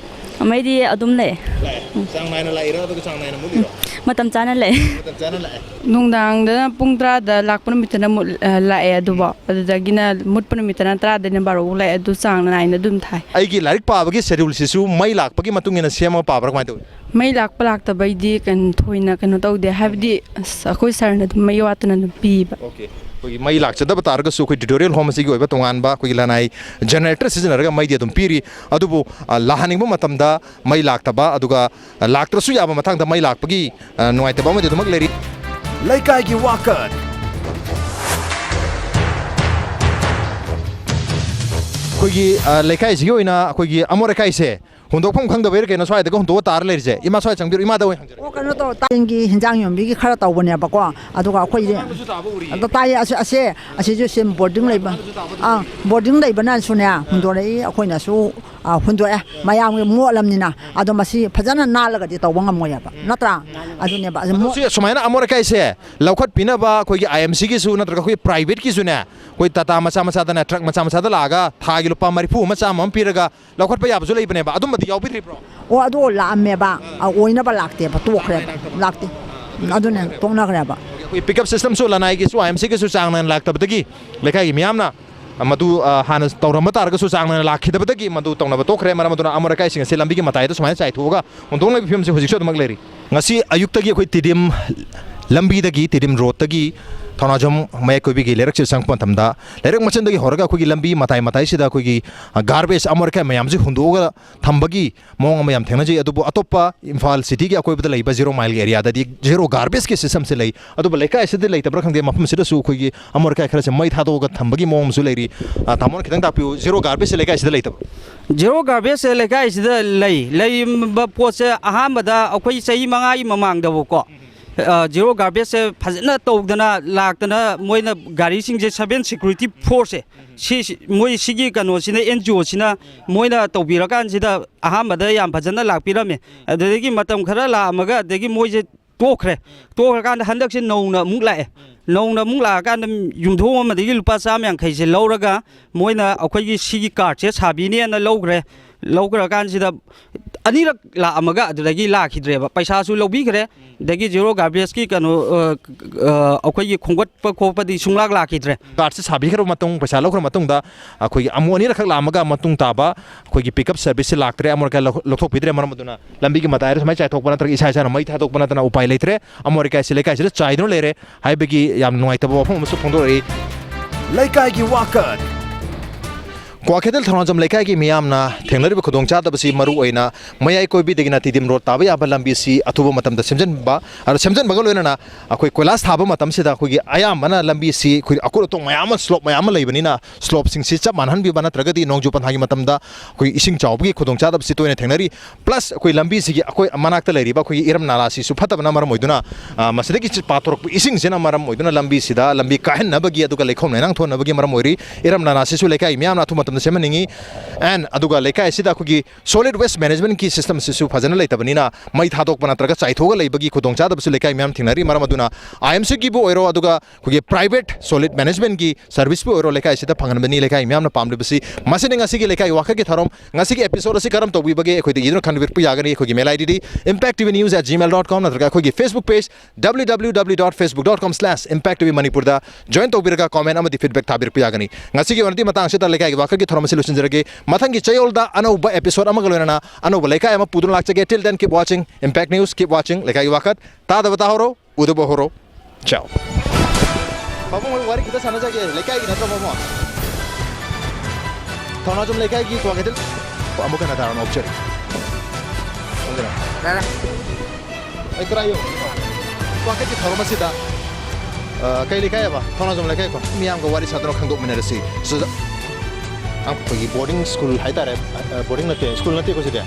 ꯃꯩꯗꯤ ꯑꯗꯨꯝ ꯂꯩ꯫ ꯂꯥꯛꯑꯦ꯫ ꯆꯥꯡ ꯅꯥꯏꯅ ꯂꯥꯛꯏꯔꯥ, ꯑꯗꯨꯒ ꯆꯥꯡ ꯅꯥꯏꯅ ꯃꯨꯠꯂꯤꯔꯣ? ꯃꯇꯝ ꯆꯥꯅ ꯂꯩ꯫ ꯃꯇꯝ ꯆꯥꯅ ꯂꯥꯛꯑꯦ꯫ ꯅꯨꯡꯗꯥꯡꯗꯅ ꯄꯨꯡ ꯇꯔꯥꯗ ꯂꯥꯛꯄ ꯅꯨꯃꯤꯠꯇꯅ ꯃꯨꯠ-, ꯑ, ꯂꯥꯛꯑꯦ ꯑꯗꯨꯕꯨ꯫ ꯑꯗꯨꯗꯒꯤꯅ ꯃꯨꯠꯄ ꯅꯨꯃꯤꯠꯇꯅ ꯇꯔꯥꯗꯩꯅ ꯕꯥꯔꯣ ꯐꯥꯎ ꯂꯥꯛꯑꯦ꯫ ꯑꯗꯨ ꯆꯥꯡ ꯅꯥꯏꯅ ꯑꯗꯨꯝ ꯊꯥꯏ꯫ ꯑꯩꯒꯤ ꯂꯥꯏꯔꯤꯛ ꯄꯥꯕꯒꯤ scheduleꯁꯤꯁꯨ ꯃꯩ ꯂꯥꯛꯄꯒꯤ ꯃꯇꯨꯡ ꯏꯟꯅ ꯁꯦꯝꯃꯒ ꯄꯥꯕ꯭ꯔꯥ, ꯀꯃꯥꯏꯅ ꯇꯧꯏ? ꯃꯩ ꯂꯥꯛꯄ ꯂꯥꯛꯇꯕꯩꯗꯤ ꯀꯩꯅꯣ ꯊꯣꯏꯅ ꯀꯩꯅꯣ ꯇꯧꯗꯦ, ꯍꯥꯏꯕꯗꯤ ꯑꯁ, ꯑꯩꯈꯣꯏ ꯁꯥꯔꯅ ꯑꯗꯨꯝ ꯃꯩ ꯋꯥꯠꯇꯅ ꯑꯗꯨꯝ ꯄꯤꯕ꯫ Okay꯫ ꯑꯩꯈꯣꯏꯒꯤ ꯃꯩ ꯂꯥꯛꯆꯗꯕ ꯇꯥꯔꯒꯁꯨ ꯑꯩꯈꯣꯏ tutorial home ꯑꯁꯤꯒꯤ ꯑꯣꯏꯕ ꯇꯣꯉꯥꯟꯕ ꯑꯩꯈꯣꯏꯒꯤ ꯂꯅꯥꯏ generator ꯁꯤꯖꯤꯟꯅꯔꯒ ꯃꯩꯗꯤ ꯑꯗꯨꯝ ꯄꯤꯔꯤ꯫ ꯑꯗꯨꯕꯨ, ꯑ, ꯂꯥꯛꯍꯟꯅꯤꯡꯕ ꯃꯇꯝꯗ ꯃꯩ ꯂꯥꯛꯇꯕ, ꯑꯗꯨꯒ, ꯑ, ꯂꯥꯛꯇ꯭ꯔꯁꯨ ꯌꯥꯕ ꯃꯇꯥꯡꯗ ꯃꯩ ꯂꯥꯛꯄꯒꯤ, ꯑ, ꯅꯨꯡꯉꯥꯏꯇꯕ ꯑꯃꯗꯤ ꯑꯗꯨꯃꯛ ꯂꯩꯔꯤ꯫ ꯂꯩꯀꯥꯏꯒꯤ ꯋꯥꯀꯠ꯫ ꯑꯩꯈꯣꯏꯒꯤ, ꯑ, ꯂꯩꯀꯥꯏꯁꯤꯒꯤ ꯑꯣꯏꯅ ꯑꯩꯈꯣꯏꯒꯤ ꯑꯃꯣꯠ ꯑꯀꯥꯏꯁꯦ ꯍꯨꯟꯗꯣꯛꯐꯝ ꯈꯪꯗꯕꯩꯔ ꯀꯩꯅꯣ ꯁ꯭ꯋꯥꯏꯗꯒ ꯍꯨꯟꯗꯣꯛꯑ ꯇꯥꯔ ꯂꯩꯔꯤꯁꯦ? ꯏꯃꯥ, ꯁ꯭ꯋꯥꯏ ꯆꯪꯕꯤꯔꯣ, ꯏꯃꯥꯗ ꯑꯣꯏꯅ ꯍꯪꯖꯔꯒꯦ꯫ ꯑꯣ, ꯀꯩꯅꯣ ꯇꯧ, ꯇꯥꯡꯒꯤ ꯍꯤꯟꯖꯥꯡ ꯌꯣꯟꯕꯤꯒꯤ ꯈꯔ ꯇꯧꯕꯅꯦꯕꯀꯣ, ꯑꯗꯨꯒ ꯑꯩꯈꯣꯏꯁꯦ ꯃꯃꯥꯡꯗꯁꯨ ꯇꯥꯕ ꯎꯔꯤꯌꯦ꯫ ꯑꯗ ꯇꯥꯏꯌꯦ, ꯑꯁꯤ, ꯑꯁꯦ, ꯑꯁꯤꯁꯨ ꯁꯦꯝ boarding ꯂꯩꯕ, ꯃꯃꯥꯡꯗꯁꯨ ꯇꯥꯕꯗꯣ ꯑꯥ, ꯎꯔꯤꯌꯦ꯫ Boarding ꯂꯩꯕꯅꯁꯨꯅꯦ, ꯍꯨꯟꯗꯣꯔꯛꯏ, ꯑꯩꯈꯣꯏꯅꯁꯨ, ꯑꯥ, ꯍꯨꯟꯗꯣꯛꯑꯦ, ꯃꯌꯥꯝꯒꯤ ꯃꯣꯠꯂꯝꯅꯤꯅ꯫ ꯑꯗꯣ ꯃꯁꯤ ꯐꯖꯅ ꯅꯥꯜꯂꯒꯗꯤ ꯇꯧꯕ ꯉꯝꯃꯣꯏꯕ, ꯅꯠꯇ꯭ꯔꯥ? ꯑꯗꯨꯅꯦꯕ, ꯑꯗꯨ ꯑꯗꯣ ꯃꯣꯠ- ꯁꯤ ꯁꯨꯃꯥꯏꯅ ꯑꯃꯣꯠ ꯑꯀꯥꯏꯁꯦ ꯂꯧꯈꯠꯄꯤꯅꯕ ꯑꯩꯈꯣꯏꯒꯤ I M C ꯒꯤꯁꯨ ꯅꯠꯇ꯭ꯔꯒ ꯑꯩꯈꯣꯏ private ꯀꯤꯁꯨꯅꯦ, ꯑꯩꯈꯣꯏ ꯇꯥꯇꯥ ꯃꯆꯥ ꯃꯆꯥꯗꯅꯦ, truck ꯃꯆꯥ ꯃꯆꯥꯗ ꯂꯥꯛꯑꯒ ꯊꯥꯒꯤ ꯂꯨꯄꯥ ꯃꯔꯤꯐꯨ ꯑꯃ, ꯆꯥꯝꯃ ꯑꯃ ꯄꯤꯔꯒ ꯂꯧꯈꯠꯄ ꯌꯥꯕꯁꯨ ꯂꯩꯕꯅꯦꯕ, ꯑꯗꯨꯝꯕꯗꯤ ꯌꯥꯎꯕꯤꯗ꯭ꯔꯤꯕ꯭ꯔꯣ? ꯑꯣ, ꯑꯗꯨ ꯂꯥꯛꯑꯝꯃꯦꯕ꯫ ꯑ, ꯑꯣꯏꯅꯕ ꯂꯥꯛꯇꯦꯕ, ꯇꯣꯛꯈ꯭ꯔꯦꯕ꯫ ꯂꯥꯛꯇꯦ꯫ ꯑꯗꯨꯅꯦ, ꯇꯣꯛꯅꯈ꯭ꯔꯦꯕ꯫ ꯑꯩꯈꯣꯏ pickup system ꯁꯨ ꯂꯅꯥꯏꯒꯤꯁꯨ, I M C ꯒꯤꯁꯨ ꯆꯥꯡ ꯅꯥꯏꯅ ꯂꯥꯛꯇꯕꯗꯒꯤ ꯂꯩꯀꯥꯏꯒꯤ ꯃꯤꯌꯥꯝꯅ ꯃꯗꯨ, ꯑ, ꯍꯥꯟꯅ ꯇꯧꯔꯝꯕ ꯇꯥꯔꯒꯁꯨ ꯆꯥꯡ ꯅꯥꯏꯅ ꯂꯥꯛꯈꯤꯗꯕꯗꯒꯤ ꯃꯗꯨ ꯇꯧꯅꯕ ꯇꯣꯛꯈ꯭ꯔꯦ꯫ ꯃꯔꯝ ꯑꯗꯨꯅ ꯑꯃꯣꯠ ꯑꯀꯥꯏꯁꯤꯡ ꯑꯁꯤ ꯂꯝꯕꯤꯒꯤ ꯃꯇꯥꯏꯗ ꯁꯨꯃꯥꯏꯅ ꯆꯥꯏꯊꯣꯛꯑꯒ ꯍꯨꯟꯗꯣꯛꯅꯕꯒꯤ ꯐꯤꯕꯝꯁꯤ ꯍꯧꯖꯤꯛꯁꯨ ꯑꯗꯨꯃꯛ ꯂꯩꯔꯤ꯫ ꯉꯁꯤ ꯑꯌꯨꯛꯇꯒꯤ ꯑꯩꯈꯣꯏ ꯇꯤꯗꯤꯝ ꯂꯝꯕꯤꯗꯒꯤ, ꯇꯤꯗꯤꯝ ꯔꯣꯗꯇꯒꯤ ꯊꯧꯅꯥꯖꯝ ꯃꯌꯥꯏ ꯀꯣꯏꯕꯤꯒꯤ ꯂꯩꯔꯛꯁꯤꯗ ꯆꯪꯉꯛꯄ ꯃꯇꯝꯗ, ꯂꯩꯔꯛ ꯃꯆꯤꯟꯗꯒꯤ ꯍꯧꯔꯒ ꯑꯩꯈꯣꯏꯒꯤ ꯂꯝꯕꯤ ꯃꯇꯥꯏ ꯃꯇꯥꯏꯁꯤꯗ ꯑꯩꯈꯣꯏꯒꯤ, ꯑ, garbage, ꯑꯃꯣꯠ ꯑꯀꯥꯏ ꯃꯌꯥꯝꯁꯤ ꯍꯨꯟꯗꯣꯛꯑꯒ ꯊꯝꯕꯒꯤ ꯃꯑꯣꯡ ꯑꯃ ꯌꯥꯝ ꯊꯦꯡꯅꯖꯩ꯫ ꯑꯗꯨꯕꯨ ꯑꯇꯣꯞꯄ ꯏꯝꯐꯥꯜ cityꯒꯤ ꯑꯀꯣꯏꯕꯗ ꯂꯩꯕ Zero Mileꯒꯤ areaꯗꯗꯤ zero garbageꯀꯤ systemꯁꯤ ꯂꯩ꯫ ꯑꯗꯨꯕꯨ ꯂꯩꯀꯥꯏ ꯑꯁꯤꯗ ꯂꯩꯇꯕ꯭ꯔꯥ ꯈꯪꯗꯦ, ꯃꯐꯝ ꯑꯁꯤꯗꯁꯨ ꯑꯩꯈꯣꯏꯒꯤ ꯑꯃꯣꯠ ꯑꯀꯥꯏ ꯈꯔꯁꯦ ꯃꯩ ꯊꯥꯗꯣꯛꯑꯒ ꯊꯝꯕꯒꯤ ꯃꯑꯣꯡ ꯑꯃꯁꯨ ꯂꯩꯔꯤ꯫ ꯑ, ꯇꯥꯃꯣꯅ ꯈꯤꯇꯪ ꯇꯥꯛꯄꯤꯌꯨ, zero garbageꯁꯦ ꯂꯩꯀꯥꯏ ꯑꯁꯤꯗ ꯂꯩꯇꯕ꯭ꯔꯥ? Zero garbageꯁꯦ ꯂꯩꯀꯥꯏ ꯑꯁꯤꯗ ꯂꯩ꯫ ꯂꯩꯔꯝꯕ ꯄꯣꯠꯁꯦ ꯑꯍꯥꯟꯕꯗ ꯑꯩꯈꯣꯏ ꯆꯍꯤ ꯃꯉꯥꯒꯤ ꯃꯃꯥꯡꯗꯕꯨꯀꯣ, ꯑ, zero garbageꯁꯦ ꯐꯖꯅ ꯇꯧꯗꯅ ꯂꯥꯛꯇꯅ, ꯃꯣꯏꯅ ꯒꯥꯔꯤꯁꯤꯡꯁꯦ seven security forceꯁꯦ, ꯁꯤ, ꯁꯤ, ꯃꯣꯏ ꯁꯤꯒꯤ ꯀꯩꯅꯣꯁꯤꯅ, NGOꯁꯤꯅ ꯃꯣꯏꯅ ꯇꯧꯕꯤꯔꯀꯥꯟꯁꯤꯗ ꯑꯍꯥꯟꯕꯗ ꯌꯥꯝ ꯐꯖꯅ ꯂꯥꯛꯄꯤꯔꯝꯃꯦ꯫ ꯑꯗꯨꯗꯒꯤ ꯃꯇꯝ ꯈꯔ ꯂꯥꯛꯑꯝꯃꯒ ꯑꯗꯒꯤ ꯃꯣꯏꯁꯦ ꯇꯣꯛꯈ꯭ꯔꯦ꯫ ꯇꯣꯛꯈ꯭ꯔꯀꯥꯟꯗ ꯍꯟꯗꯛꯁꯦ ꯅꯧꯅ ꯑꯃꯨꯛ ꯂꯥꯛꯑꯦ꯫ ꯅꯧꯅ ꯑꯃꯨꯛ ꯂꯥꯛꯑꯀꯥꯟꯗ ꯌꯨꯝꯊꯣꯡ ꯑꯃꯗꯒꯤ ꯂꯨꯄꯥ ꯆꯥꯝꯃ ꯌꯥꯡꯈꯩꯁꯦ ꯂꯧꯔꯒ ꯃꯣꯏꯅ ꯑꯩꯈꯣꯏꯒꯤ ꯁꯤꯒꯤ cardꯁꯦ ꯁꯥꯕꯤꯅꯦꯅ ꯂꯧꯈ꯭ꯔꯦ꯫ ꯂꯧꯈ꯭ꯔꯀꯥꯟꯁꯤꯗ ꯑꯅꯤꯔꯛ ꯂꯥꯛꯑꯝꯃꯒ ꯑꯗꯨꯗꯒꯤ ꯂꯥꯛꯈꯤꯗ꯭ꯔꯦꯕ꯫ ꯄꯩꯁꯥꯁꯨ ꯂꯧꯕꯤꯈ꯭ꯔꯦ, ꯑꯗꯒꯤ zero garbageꯀꯤ ꯀꯩꯅꯣ, ꯑ, ꯑ, ꯑꯩꯈꯣꯏꯒꯤ ꯈꯣꯝꯒꯠꯄ ꯈꯣꯠꯄꯗꯤ ꯁꯨꯡꯂꯥꯛ ꯂꯥꯛꯈꯤꯗ꯭ꯔꯦ꯫ Cardꯁꯦ ꯁꯥꯕꯤꯈ꯭ꯔꯕ ꯃꯇꯨꯡ, ꯄꯩꯁꯥ ꯂꯧꯈ꯭ꯔ ꯃꯇꯨꯡꯗ ꯑꯩꯈꯣꯏꯒꯤ ꯑꯃꯨꯛ ꯑꯅꯤꯔꯛꯈꯛ ꯂꯥꯛꯑꯝꯃꯒ ꯃꯇꯨꯡ ꯇꯥꯕ ꯑꯩꯈꯣꯏꯒꯤ pickup serviceꯁꯦ ꯂꯥꯛꯇ꯭ꯔꯦ꯫ ꯑꯃꯣꯠ ꯑꯀꯥꯏ ꯂꯧ-, ꯂꯧꯊꯣꯛꯄꯤꯗ꯭ꯔꯦ꯫ ꯃꯔꯝ ꯑꯗꯨꯅ ꯂꯝꯕꯤꯒꯤ ꯃꯇꯥꯏꯗ ꯁꯨꯃꯥꯏꯅ ꯆꯥꯏꯊꯣꯛꯄ ꯅꯠꯇ꯭ꯔꯒ ꯏꯁꯥ ꯏꯁꯥꯅ ꯃꯩ ꯊꯥꯗꯣꯛꯄ ꯅꯠꯇꯅ ꯎꯄꯥꯏ ꯂꯩꯇ꯭ꯔꯦ꯫ ꯑꯃꯣꯠ ꯑꯀꯥꯏꯁꯦ ꯂꯩꯀꯥꯏꯁꯤꯗ ꯆꯥꯏꯗꯨꯅ ꯂꯩꯔꯦ ꯍꯥꯏꯕꯒꯤ ꯌꯥꯝ ꯅꯨꯡꯉꯥꯏꯇꯕ ꯋꯥꯐꯝ ꯑꯃꯁꯨ ꯐꯣꯡꯗꯣꯔꯛꯏ꯫ ꯂꯩꯀꯥꯏꯒꯤ ꯋꯥꯀꯠ꯫ ꯀ꯭ꯋꯥꯀꯩꯊꯦꯜ ꯊꯧꯅꯥꯖꯝ ꯂꯩꯀꯥꯏꯒꯤ ꯃꯤꯌꯥꯝꯅ ꯊꯦꯡꯅꯔꯤꯕ ꯈꯨꯗꯣꯡꯆꯥꯗꯕꯁꯤ ꯃꯔꯨ ꯑꯣꯏꯅ ꯃꯌꯥꯏ ꯀꯣꯏꯕꯤꯗꯒꯤꯅ ꯇꯤꯗꯤꯝ ꯔꯣꯗ ꯇꯥꯕ ꯌꯥꯕ ꯂꯝꯕꯤꯁꯤ ꯑꯊꯨꯕ ꯃꯇꯝꯗ ꯁꯦꯝꯖꯤꯟꯕ, ꯑꯗꯨ ꯁꯦꯝꯖꯤꯟꯕꯒ ꯂꯣꯏꯅꯅ ꯑꯩꯈꯣꯏ ꯀꯣꯏꯂꯥꯁ ꯊꯥꯕ ꯃꯇꯝꯁꯤꯗ ꯑꯩꯈꯣꯏꯒꯤ ꯑꯌꯥꯝꯕꯅ ꯂꯝꯕꯤꯁꯤ ꯑꯩꯈꯣꯏ ꯑꯀꯨꯠ ꯑꯇꯣꯡ ꯃꯌꯥꯝ ꯑꯃ, slope ꯃꯌꯥꯝ ꯑꯃ ꯂꯩꯕꯅꯤꯅ slopeꯁꯤꯡꯁꯤ ꯆꯞ ꯃꯥꯟꯅꯍꯟꯕꯤꯕ ꯅꯠꯇ꯭ꯔꯒꯗꯤ ꯅꯣꯡꯖꯨ ꯄꯟꯊꯥꯒꯤ ꯃꯇꯝꯗ ꯑꯩꯈꯣꯏ ꯏꯁꯤꯡ ꯆꯥꯎꯕꯒꯤ ꯈꯨꯗꯣꯡꯆꯥꯗꯕꯁꯤ ꯇꯣꯏꯅ ꯊꯦꯡꯅꯔꯤ꯫ Plus ꯑꯩꯈꯣꯏ ꯂꯝꯕꯤꯁꯤꯒꯤ ꯑꯩꯈꯣꯏ ꯃꯅꯥꯛꯇ ꯂꯩꯔꯤꯕ ꯑꯩꯈꯣꯏꯒꯤ ꯏꯔꯝ ꯅꯥꯂꯥꯁꯤꯁꯨ ꯐꯠꯇꯕꯅ ꯃꯔꯝ ꯑꯣꯏꯗꯨꯅ, ꯑ, ꯃꯁꯤꯗꯒꯤ ꯆꯤ-, ꯄꯥꯊꯣꯔꯛꯄ ꯏꯁꯤꯡꯁꯤꯅ ꯃꯔꯝ ꯑꯣꯏꯗꯨꯅ ꯂꯝꯕꯤꯁꯤꯗ ꯂꯝꯕꯤ ꯀꯥꯏꯍꯟꯅꯕꯒꯤ ꯑꯗꯨꯒ ꯂꯩꯈꯣꯝ ꯂꯩꯅꯥꯡ ꯊꯣꯛꯍꯟꯅꯕꯒꯤ ꯃꯔꯝ ꯑꯣꯏꯔꯤ꯫ ꯏꯔꯝ ꯅꯥꯂꯥꯁꯤꯁꯨ ꯂꯩꯀꯥꯏ ꯃꯤꯌꯥꯝꯅ ꯑꯊꯨꯕ ꯃꯇꯝꯗ ꯁꯦꯝꯍꯟꯅꯤꯡꯉꯤ꯫ And ꯑꯗꯨꯒ ꯂꯩꯀꯥꯏ ꯑꯁꯤꯗ ꯑꯩꯈꯣꯏꯒꯤ solid waste management ꯀꯤ system ꯑꯁꯤꯁꯨ ꯐꯖꯅ ꯂꯩꯇꯕꯅꯤꯅ ꯃꯩ ꯊꯥꯗꯣꯛꯄ ꯅꯠꯇ꯭ꯔꯒ ꯆꯥꯏꯊꯣꯛꯑꯒ ꯂꯩꯕꯒꯤ ꯈꯨꯗꯣꯡꯆꯥꯗꯕꯁꯨ ꯂꯩꯀꯥꯏ ꯃꯤꯌꯥꯝ ꯊꯦꯡꯅꯔꯤ꯫ ꯃꯔꯝ ꯑꯗꯨꯅ I M C ꯒꯤꯕꯨ ꯑꯣꯏꯔꯣ, ꯑꯗꯨꯒ ꯑꯩꯈꯣꯏꯒꯤ private solid management ꯀꯤ service ꯄꯨ ꯑꯣꯏꯔꯣ, ꯂꯩꯀꯥꯏ ꯑꯁꯤꯗ ꯐꯪꯍꯟꯕꯅꯤ ꯂꯩꯀꯥꯏ ꯃꯤꯌꯥꯝꯅ ꯄꯥꯝꯂꯤꯕꯁꯤ꯫ ꯃꯁꯤꯅꯤ ꯉꯁꯤꯒꯤ ꯂꯩꯀꯥꯏꯒꯤ ꯋꯥꯀꯠꯀꯤ ꯊꯧꯔꯝ꯫ ꯉꯁꯤꯒꯤ episode ꯑꯁꯤ ꯀꯔꯝ ꯇꯧꯕꯤꯕꯒꯦ ꯑꯩꯈꯣꯏꯗ ꯏꯗꯨꯅ ꯈꯟꯕꯤꯔꯛꯄ ꯌꯥꯒꯅꯤ꯫ ꯑꯩꯈꯣꯏꯒꯤ mail I D D impact T V news at gmail dot com ꯅꯠꯇ꯭ꯔꯒ ꯑꯩꯈꯣꯏꯒꯤ Facebook page W W W dot facebook dot com slash impact T V Manipur ꯗ join ꯇꯧꯕꯤꯔꯒ comment ꯑꯃꯗꯤ feedback ꯊꯥꯕꯤꯔꯛꯄ ꯌꯥꯒꯅꯤ꯫ ꯉꯁꯤꯒꯤ ꯑꯣꯏꯅꯗꯤ ꯃꯇꯥꯡ ꯑꯁꯤꯗ ꯂꯩꯀꯥꯏꯒꯤ ꯋꯥꯀꯠꯀꯤ ꯊꯧꯔꯝ ꯑꯁꯤ ꯂꯣꯏꯁꯤꯟꯖꯔꯒꯦ꯫ ꯃꯊꯪꯒꯤ ꯆꯌꯣꯜꯗ ꯑꯅꯧꯕ episode ꯑꯃꯒ ꯂꯣꯏꯅꯅ ꯑꯅꯧꯕ ꯂꯩꯀꯥꯏ ꯑꯃ ꯄꯨꯗꯨꯅ ꯂꯥꯛꯆꯒꯦ꯫ Till then, keep watching Impact News, keep watching ꯂꯩꯀꯥꯏꯒꯤ ꯋꯥꯀꯠ꯫ ꯇꯥꯗꯕ ꯇꯥꯍꯧꯔꯣ, ꯎꯗꯕ ꯍꯧꯔꯣ꯫ Ciao꯫ ꯄꯥꯕꯨꯡ ꯍꯣꯏ ꯋꯥꯔꯤ ꯈꯤꯇ ꯁꯥꯟꯅꯖꯒꯦ꯫ ꯂꯩꯀꯥꯏꯒꯤ ꯅꯠꯇ꯭ꯔꯣ ꯄꯥꯕꯨꯡ? ꯊꯧꯅꯥꯖꯝ ꯂꯩꯀꯥꯏꯒꯤ ꯀ꯭ꯋꯥꯀꯩꯊꯦꯜ꯫ ꯑꯃꯨꯛ ꯍꯟꯅ ꯇꯥꯔꯝ ꯑꯣꯛꯆꯔꯤ꯫ ꯑꯗꯨꯅ ꯌꯥꯔꯦ꯫ ꯑꯩ ꯀꯔꯥꯏ ꯌꯧ-, ꯋꯥꯀꯠꯀꯤ ꯊꯧꯔꯝ ꯑꯁꯤꯗ, ꯑ, ꯀꯩ ꯂꯩꯀꯥꯏ ꯍꯥꯏꯕ? ꯊꯧꯅꯥꯖꯝ ꯂꯩꯀꯥꯏꯀꯣ꯫ ꯃꯤꯌꯥꯝꯒ ꯋꯥꯔꯤ ꯁꯥꯗꯨꯅ ꯈꯪꯗꯣꯛꯃꯤꯟꯅꯔꯁꯤ꯫ ꯁꯤꯗ ꯑꯩꯈꯣꯏꯒꯤ boarding school ꯍꯥꯏꯇꯥꯔꯦ꯫ ꯑ, boarding ꯅꯠꯇꯦ, school ꯅꯠꯇꯦꯀꯣ ꯁꯤꯗꯤ꯫